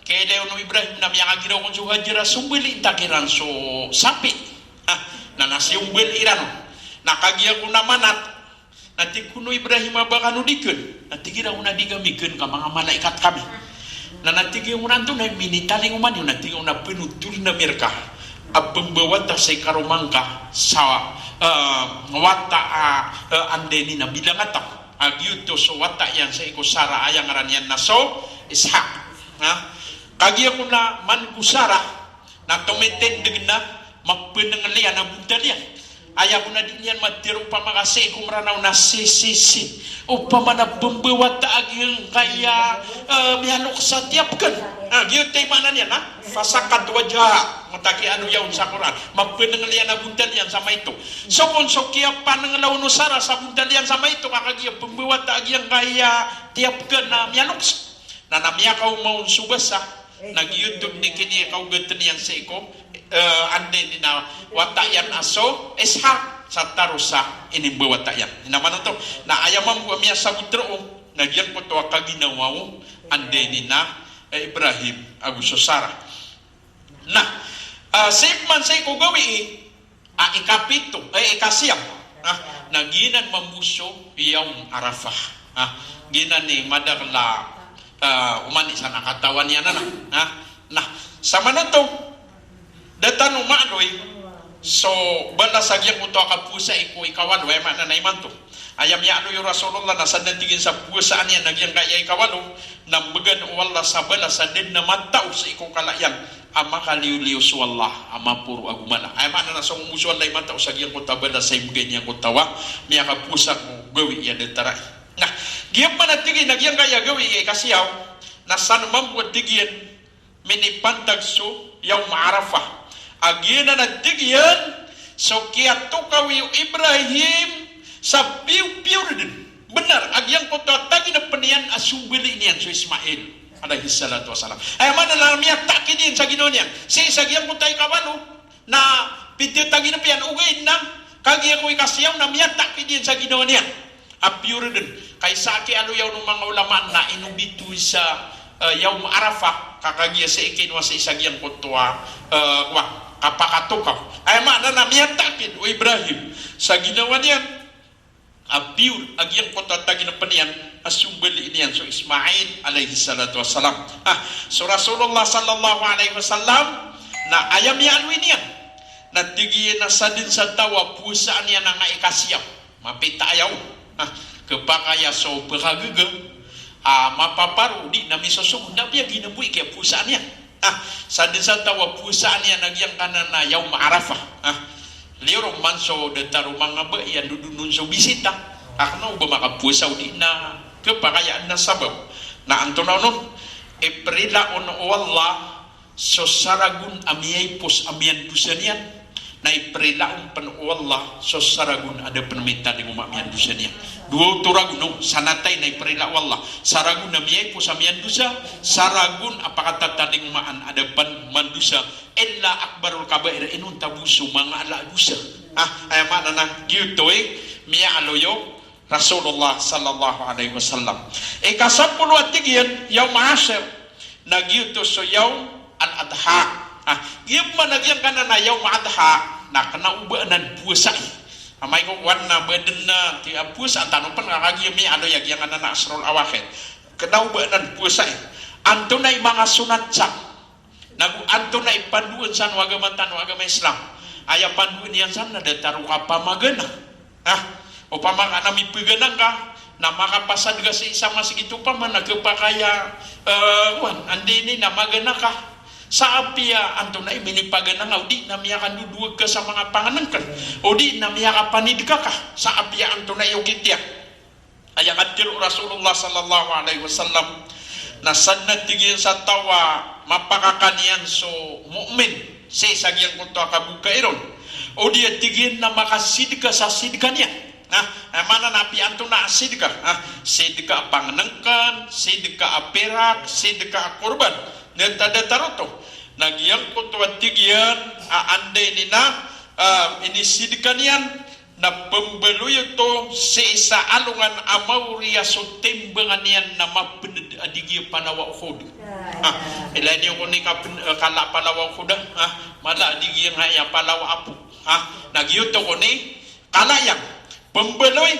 kiyailaya on o Ibrahim na miyakagiraw kon so Hajar a sombalin ta kiran so sapi. Ah, na, na siyombal iran on. Na kagiya ko na manat, na tig kon o Ibrahim a ba kano di ken. Na tig iran on a di kami ken ka manga malaikat kami. Na, na tig iyan on a antonaa i minitalingoma niyo, na tig iyan on a penotolen a mirka a pembawata sa ikaroma ngka sa, eh, wata a, eh, anda ini na bilangataw. A giyoto so wata iyan sii ko Sarah a aya ngaran iyan na so Ishaq. Ha? Kagiya ko na man ko Sarah, na tomitindeg na Mapenengliyan a bontal iyan. Aya ko na di niyan matero opama ka sii ko Mranaw na si, si, si. Opama na pembawata a giyangkaya, eh, miyalok sa tiyapken. Ah, giyoto i maana niyan, ha? Fasakkat wajhaha. Mataki ano yaon sa Qur'an. Mapenengliyan a bontal iyan sa maito. So kon so kiyapanenglaw o Sarah sa bontal iyan sa maito ka kagiya pembawata a giyangkaya tiyapken na miyalok sa. Na, na miyakaoma on so basa, na giyoto dn i kiniyakaogat iyan sii ko, eh, anday ini na wata iyan a so Ishaq, sa taro sa inimbawata iyan. Ino maana oto, na aya mambo a miyasabot roo, na giyangkoto a kaginawa o anday ini na, eh, Ibrahim ago so Sarah. Na, ah, sii pman sii ko gawii, a, ikapito, eh, ikasiyaw. Ah, na giyanan mambo so Yawm Arafah. Ah, giyanan i madakl a, ah, oman i sa na katawan iyan anan. Ah, na, sa maana oto, da tano maaloy so balas a giyangkoto a kapowasai ko ikawalo, aya maana na imanto. Aya miyaaloy o Rasulullah na sadn a tig iyan sa powasaan iyan a giyangkaya ikawalo, na mbegan o Allah sa balas a da dn a matao sii ko kala iyan a makaliyoliyo so Allah a maporo ago mala. Aya maana na so ngomo so Allah i matao sa giyangkoto a balas a imbgay niyan ko taw a miyakapowasa ko gawii a datar ai. Na, giya pman a tig iyan a giyangkaya gawii a ikasiyaw, na san mambo a tig iyan minipantag so Yawm Arafah. A giyanan a tig iyan so kiyatokawi o Ibrahim sa piyopiyor dn. Bnar a giyangkoto a taginapen iyan a sombali niyan so Ismail alayhis salatu wassalam. Aya maana na miyatakid iyan sa ginawa niyan. Sii sa giyangkoto a ikawalo na pito taginapen iyan, ogaid na kagiya ko ikasiyaw na miyatakid iyan sa ginawa niyan a piyor dn. Ka isa a kiyaaloya on o manga ulama na ino bitowi sa, eh, Yawm Arafah, ka kagiya sii kinowa sii sa giyangkoto a, eh, kowan, kapakatokaw. Aya maana na miyatakid o Ibrahim sa ginawa niyan a piyor a giyangkoto a taginapen iyan a sombali niyan so Ismail alayhis salatu wassalam. Ah, so Rasulullah sallallahu alayhi wasallam na aya miyaaloy niyan na tig iyan a sadn sa taw a powasaan iyan a nga ikasiyaw. Mapita aya on. Ah, khapakay a so pkhagaga a mapaparo, di na misosogod, na piyaginambo i kiyapowasaan iyan. Ah, sadn sa taw a powasaan iyan a giyangkanan a Yawm Arafah. Ah, liyo ron man so datar o manga bai a ndodon on so bisita a kna o ba makapowasa o di na khapakay a adn a sabap. Na antonaa onon, iprila on o Allah so saragon a miyaipos a miyandosa niyan, na iprila on pn o Allah so saragon a da pn mitadingoma a miyandosa niyan. Dowa oto ragon o sanatay na iprila o Allah. Saragon a miyaipos a miyandosa, saragon a pakatatadingomaan a da pn mandosa. Illa akbarul kabair, inonta bo so manga ala a dosa. Ah, aya maana na giyoto i miyaaloy o Rasulullah sallallahu alayhi wasallam. Ikasapolo a tig iyan, Yawm Ashir, na giyoto so Yawm al-Adha. Ah, giya pman a giyangkanan a Yawm Adha, na kna o ba anan powasai. Amay ko kowan na ba dn a ti a powasa tano pn ka kagiya miyaaloy a giyangkanan a Ashrul Awakhir. Kna o ba anan powasai. Antonaa i manga sonat san? Nago antonaa i pandoan san o agama tano a agama Islam? Aya pandoan iyan san na datar o kapamagana. Ah, opama ka na mipagana ngka, na makapasadka sii sa masgit opama na khapakay a, eh, kowan, anday ini na magana ka. Sa apiya antonaa i minipagana ngka, o di na miyakandodowag ka sa manga pangnngkn, o di na miyakapanidka ka. Sa apiya antonaa i okit iyan. Aya katharo o Rasulullah sallallahu alayhi wasallam na sadn a tig iyan sa taw a mapakakaniyan so mu'min sii sa giyangkoto a kabokay ron, o di a tig iyan na makasidka sa sidka niyan. Na, eh, maana na apiya antonaa a sidka? Ah, sidka a pangnngkn, sidka a pirak, sidka a korban. Na datar oto. Na giyangkoto a tig iyan a anday ini na, ah, inisidka niyan, na pmbaloy oto sii sa alongan a maori a so timbangan iyan na mapnd a di giya palawa o Uhud. Ah, ilay niyo kon i kapn-, eh, kala a palawa o Uhud, ah, mala a di giya nga iya palawa apo. Ah, na giyoto kon i kala iyan. Pmbaloy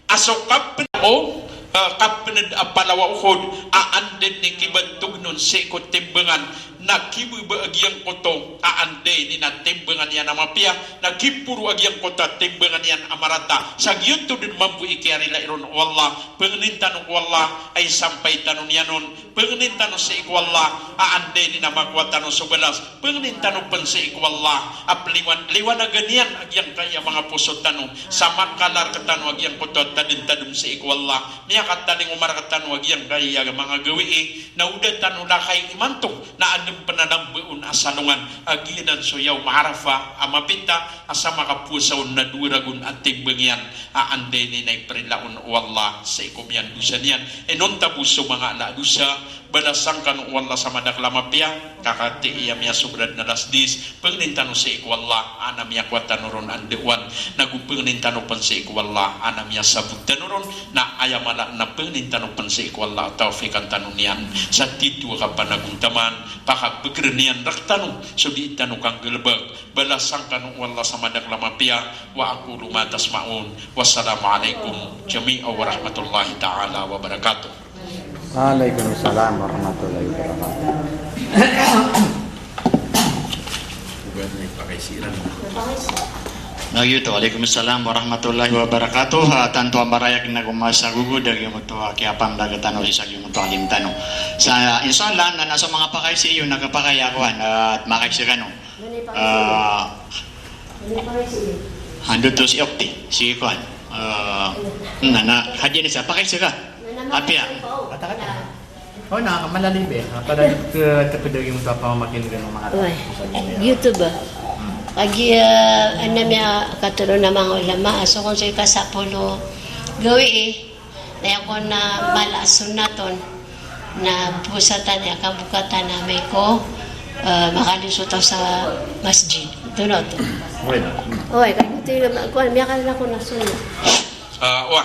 a so kapn-, o, eh, kapnd a palawa o Uhud, a anda dn i kibatog on sii ko timbangan, na kibaba a giyangkoto a anda ini na timbangan iyan a mapiya, na kiporo a giyangkoto a timbangan iyan a marata. Sa giyoto den mambo i kiyarilaan ron o Allah, pangnin tano ko Allah a isampay tano niyan on, pangnin tano sii ko Allah a anda ini na makowa tano so balas, pangnin tano pen sii ko Allah a peliwan, liwanagan iyan a giyangkaya manga poso tano, sa makala rektano a giyangkoto a tadentadem sii ko Allah, miyakatalingoma rektano a giyangkaya manga gawii, na o da tano lakay imanto, na aden pen a nambaon a salongan a giyanan so Yawm Arafah a mapita, a sa makapowasa on na dowa ragon a timbang iyan a anda ini na iperila on o Allah sii ko miyandosa niyan. Inonta bo so manga ala a dosa, balasan kano o Allah sa madakel a mapiya, ka katii a miyasobra den a alas diyes, pangnin tano sii ko Allah a na miyakowa tano ron a ndaowan, nago pangnin tano pen sii ko Allah a na miyasabot tano ron, na aya mala na pangnin tano pen sii ko Allah a tawfikan tano niyan sa tito a kapanagontaman, pakabegeren iyan rektano so dii tano kanggalebek. Balasan kano o Allah sa madakel a mapiya. Wa aqulu ma tasma'un. Wassalamu alaikum jami'an warahmatullahi ta'ala wabarakatuh. Waalaikumsalam warahmatullahi wabarakatuh. Na giyoto, waalaikumsalam warahmatullahi wabarakatuh. Ah, tanto a marayag na gomasa gogod a giyoto a kiyapambaga tano sii sa giyoto a alim tano. Sa, insha Allah, na, na so manga pakaiza iyo na kapakay a kowan, ah, makaiza kano. Ah, ando to si Okti, si kowan. Ah, na, na, hadiya ni sa pakaiza ka. Apiya. O na, malalim be. Pada ke, tepedagi mo to a pamamakineg o manga tao. Oway. Sa dunya. YouTube. Hmm. Kagiya, ah, anda miyakatero a manga ulama, a so kon so ikasapolo gawii, na aya kon a mala a sunnat on na powasa tano, aya kabokatan amay ko, ah, makaliyo so taw sa masjid. Ito na oto. Oway. Hmm. Oway, kagiya oto i ulama, kowan, miyakalala kon a sunnat. Ah, oway.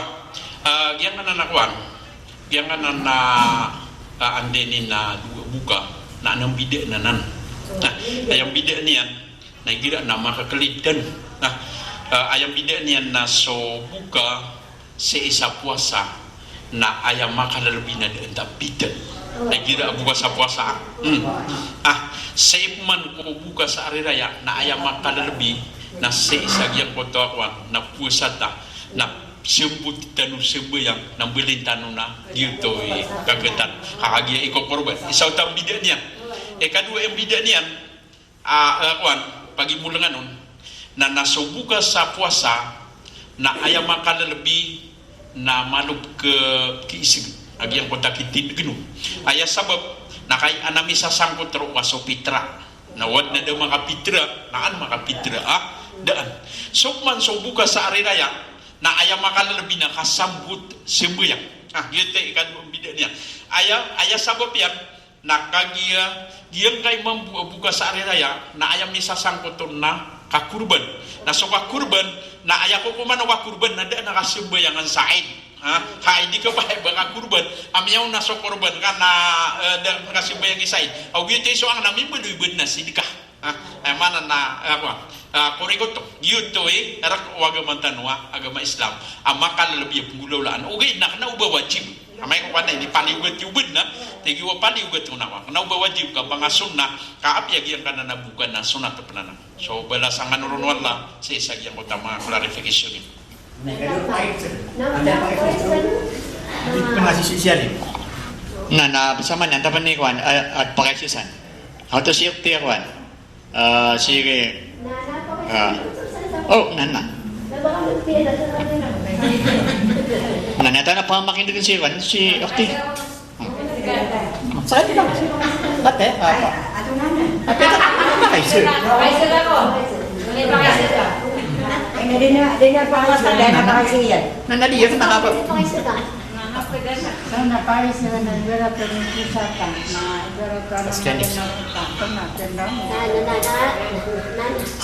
Ah, giyangkanan a kowan. Giyangkanan a, ah, anda ini na dowa boka, na anan bidaan anan. Na, aya bidaan iyan, na igira na makakelid tano. Na, ah, aya bidaan iyan na so boka sii sa powasa, na aya makalelebi na da a pita. Na igira a boka sa powasa. Hmm. Ah, sii pman ko boka sa ari raya, na aya makalelebi, na sii sa giyangkoto a kowan, na powasa ta, na sembot tano sembayang, na mbaling tano na giyoto i kagatan. Ka kagiya ikokorban. Isa oto a bidaan iyan. Ikadowa a bidaan iyan, ah, ah, kowan, pagimolengan on. Na, na so boka sa powasa, na aya makalelebi, na malop ke, kiiseg. A giyangkoto a kitindeg on. Aya sabap, na kay anan misasangkot roo a so pitra. Na o aden a da makapitra, na an makapitra, ah, daan. So pman so boka sa ari raya, na aya makalelebi na kasambot sembayang. Ah, giyoto i ikadowa a bidaan iyan. Aya, aya sabap iyan, na kagiya, giyangkai mambo a boka sa ari raya, na aya misasangkot on na kakorban. Na so kakorban, na aya kokoman o kakorban, na da a kasembayangan sa Eid. Ha, hay di ka ba, hay ba kakorban. Amiyaw na so korban ka na, eh, da kasembayang i sa Eid. Aw giyoto i so angka na mimbaloy bed na sidka. Ha, aya maana na, eh, kowan. Ah, korek oto. Giyoto i, rek o agama tano a, agama Islam. A makalelebi a penggolawlaan. Ogaid na kena o ba wajib. Amay ko kowan na ini paliyogat iyo bed na. Tegi wa paliyogat iyo na kowan. Kena o ba wajib ka ba nga sunnah. Ka apiya giyangkanan a boka na sunnat a penanan. So, balasan kano ron o Allah, sii sa giyangkoto a manga clarification iyo. Na, na, sama niyan, tapan ni kowan, ah, ah, pakaiza san. Ato si Okti a kowan. Ah, sige. Ah. O, na, na. Na, na, tana pamakinegen si kowan, si Okti. Sa akin lang. Ba't eh? Apa? Apa? Pakaiza. Pakaiza ako. Pakaiza ka. Ay, na din na, din na pakaiza, din na pakaiza yan. Na, na, di yan, nakapa- Pakaiza ka. Sana pakaiza na ibarat ng pusaka. Na ibarat ng Paskiyani. Sana, sana, sana.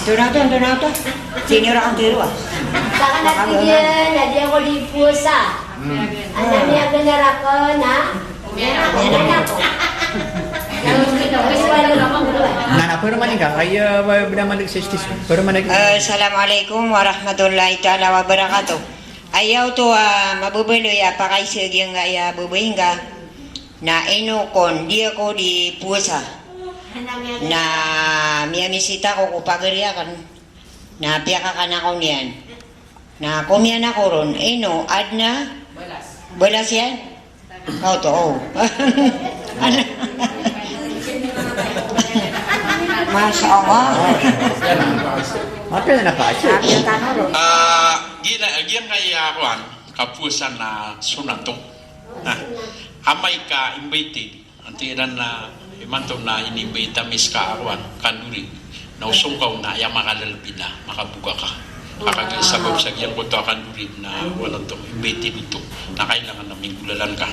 Doon na to, doon na to. Senior ang tiro, ah. Saka na, sige, na di ako di pusa. Hmm. Anan iya benar ako na. Na, na, pero manika, ay, ah, ba, ba naman nag-sixties. Pero manika. Eh, assalamualaikum warahmatullahi taala wabarakatuh. Aya oto a mababaloy a pakaiza giyangkaya babay ngka na ino kon di ako di powasa. Na miyamisita ako ko pagari akn. Na piyakakan ako niyan. Na komiyan ako ron, ino, adn a balas iyan? Kaoto, o. Masha Allah. Mapiya na pa siya. Ah, gina, giyangkaya kowan, kapowasa na sunnat oto. Na amay ka invited, antaa iran na imanto na ini-invite ami ska a kowan, kandori. Na o song ka on na aya makalalabi na makaboka ka. Ka kagiya sabap sa giyangkoto a kandori na kowan oto, invited oto. Na kailangan na minggolalan ka.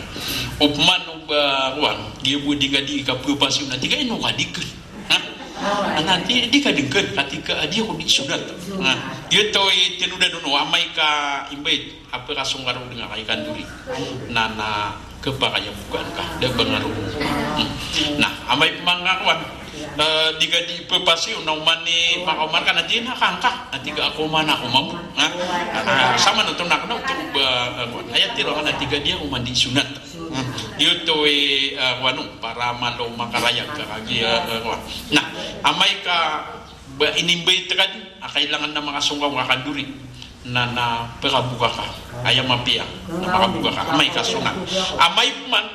Opama o ba kowan, giya bo di ka di kapowasa on na tig ka ino ka di kn. Ha? Na di, di ka di kn, ka tig ka a di ako di sunnat. Na giyoto i tinodan on o amay ka invite. Apiya ka song ka ron dn a kay kandori. Na, na khapakay a bokaan ka, da ba nga ron. Hmm. Na amay pman ka kowan, eh, di ka di pphowasa on na oman i makaoma rka na di na kangka, na tig ka ako man, ako mambo. Na, na, samanoto na kna oto ba, eh, kowan. Aya tiro ka na tig ka di ako man di sunnat. Hmm. Giyoto i, eh, kowan on, para malo makarayag ka kagiya, eh, kowan. Na amay ka ba ini-invite ka di, a kailangan na makasong ka ko kandori. Na, na pkaboka ka. Aya mapiya na makaboka ka. Amay ka sunnat. Amay pman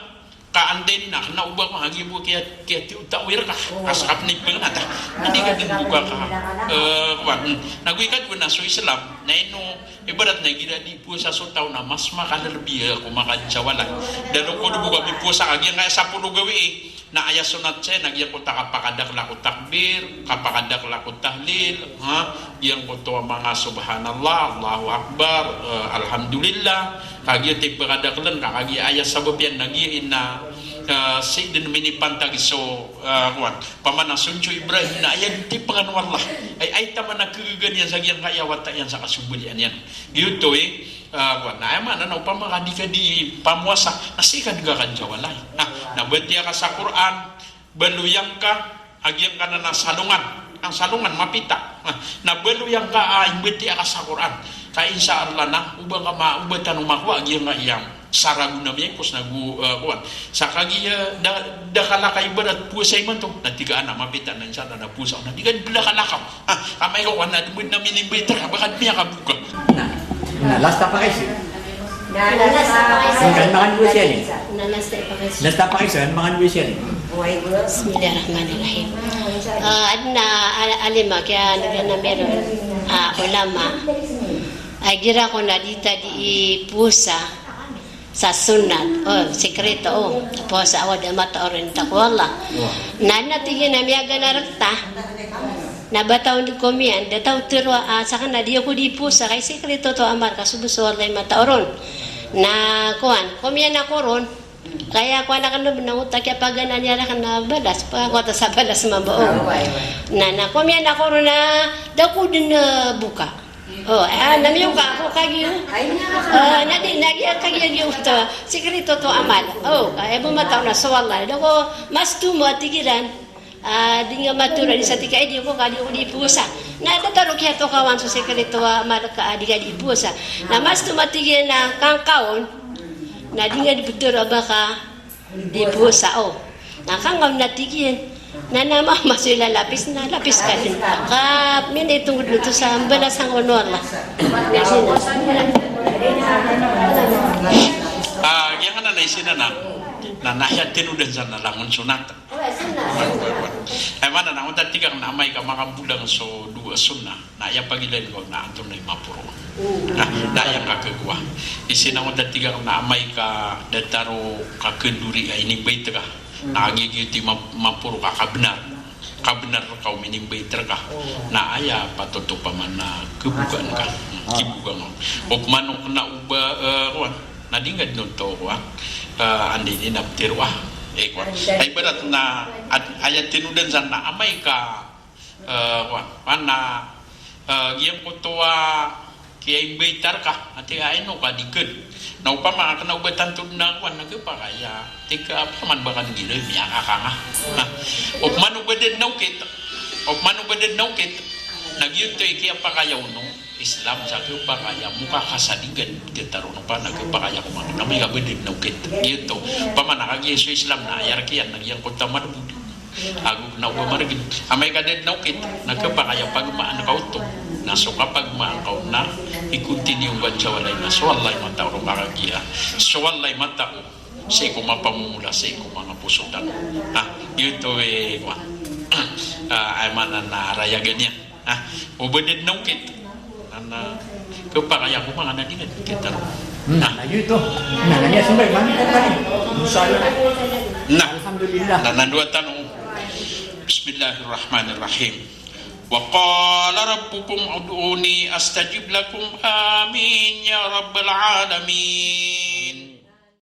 ka anday na kna o ba ko kagiya bo kiya, kiyatiyotawir ka. Ka ska pn i pngnata. Na di ka dn boka ka. Eh, kowan. Na go ikadowa na so Islam. Na ino, ibarat na igira di powasa so taw na mas makalalabi ko makajawala. Da roo ko di bo ka mipowasa ka giyangkaya sapolo gawii. Na aya sunnat saya na giyangkoto a kapakadakl ko takbir, kapakadakl ko tahlil, ha? Giyangkoto a manga subhanallah, Allahu Akbar, eh, alhamdulillah. Kagiya tipkadakln ka, kagiya aya sabap iyan na giya ina, eh, sii dn minipantag so, eh, kowan. Opama na so Ibrahim na aya dn tipngan o Allah. Ay, ay taman a kagagaan iyan sa giyangkaya wata iyan sa kasombalian iyan. Giyoto i, ah, kowan, na aya maana na opama ka di ka di pamowasa, na sii ka dn ka kajawalay. Na, na batiya ka sa Qur'an, baloy angka a giyangkanan a salongan. Ang salongan, mapita. Na, na baloy angka a imbatiya ka sa Qur'an. Ka insha Allah na, o ba ka ma, o ba tano makowa a giyangkaya saragon a miyaikos na go, eh, kowan. Sa kagiya da, da ka lakay ibarat powasa imanto. Na tig ka a na mapita na insha Allah na powasa. Na di ka di bala kalakaw. Ah, amay ko kowan na dn bo na mini-invite rka, ba ka di miyakaboka. Na, na last a pakaiza. Na last a pakaiza. Kan mangan bo siya ni. Na last a pakaiza. Last a pakaiza, kan mangan bo siya ni. Bismillahirrahmanirrahim. Ah, adn a, al-, alima, kiya, na, na, na, mero, ah, ulama. Ay, igira ko na di ta di powasa sa sunnat, o, sikreto, o, powasa a wada mataoron, taqwallah. Na, na tig iyan a miyagana rkta. Na ba taw di komiyan, da taw tharoa, ah, sakn a di ako di powasa, ka i sikreto oto a marka so bo so Allah i mataoron. Na, kowan, komiyan ako ron. Kaya kowan akn na bnar oto a kiyapaganaan iyan rakn a balas, pangkoto sa balas mambo, o. Na, na komiyan ako ron na da ako dn, eh, boka. O, ah, na miyoka ako kagiya. Ah, na di, na giya kagiya giyoto. Sikreto oto a amal. O, aya bo mataw na so Allah. Da ko mas tomo a tig iran. Ah, di nga matoro di sa tig ka, eh, di ako ka di ako di powasa. Na da taro kiyatokawan so sikreto a amal ka, ah, di ka di powasa. Na mas tomo a tig iyan a kangka on. Na di nga di ptharoa ba ka di powasa, o. Na kangka on na tig iyan. Na, na ma, masoy lalapis, na lapis ka dn. Ka minitong dn oto sa mbalas angkono Allah. Ah, giyangkanan a isa na, na, na aya tinodan san na langon sunnat. Ay, mana na, onta tig ka na amay ka makabolang so dowa sunnah. Na aya pagilayn ko na antonaa i maporo. Na, na aya ngka khakowa. Isa na onta tig ka na amay ka datar o kakhandori a inimbayt ka. Na giyoto i ma-, maporo ka kabnar. Kabnar ka o inimbayt ka. Na aya patot opama na khabokaan ka. Khabokaan ka. Opama na o ba, eh, kowan. Na di nga dn oto kowan. Eh, anda ini na ptharoa. Eh, kowan. Ay ibarat na ad-, aya tinodan san na amay ka Eh, kowan, mana, eh, giyangkoto a kiyaimbayt rka, ati a ino ka di kn. Na opama ka kna o ba tanto dn a kowan, na khapakay a, tig ka, opama ba ka di kn, miyakakanga. Na, opama o ba da dn a okit, opama o ba da dn a okit, na giyoto i kiyapakay a ono, Islam sa khapakay a mokakasadigan, di taro na pa, na khapakay a kowan, na amay ka ba da dn a okit. Giyoto, opama na kagiya so Islam na aya rk iyan, na giyangkoto a malbod. Ago na o ba margn. Amay ka da dn a okit, na khapakay a pagmaan ka oto. Na so kapagmaan ka on na i-continue ngka sa walay na so Allah i matao ron ka kagiya. So Allah i matao sii ko mapamomola sii ko manga poso tano. Ha, giyoto i, kowan. Ah, aya maana na rayagan iyan. Ah, o ba da dn a okit. Na, na, khapakay a ko manga na di nga di kita ron. Hmm, na giyoto. Na, na, na, sumber, mami, na, na, na. Insha Allah. Na. Alhamdulillah. Na, na, dowa tano. Bismillahirrahmanirrahim. Wa qala rabbukum ud'uni astajib lakum. Amin ya rabbal alamin.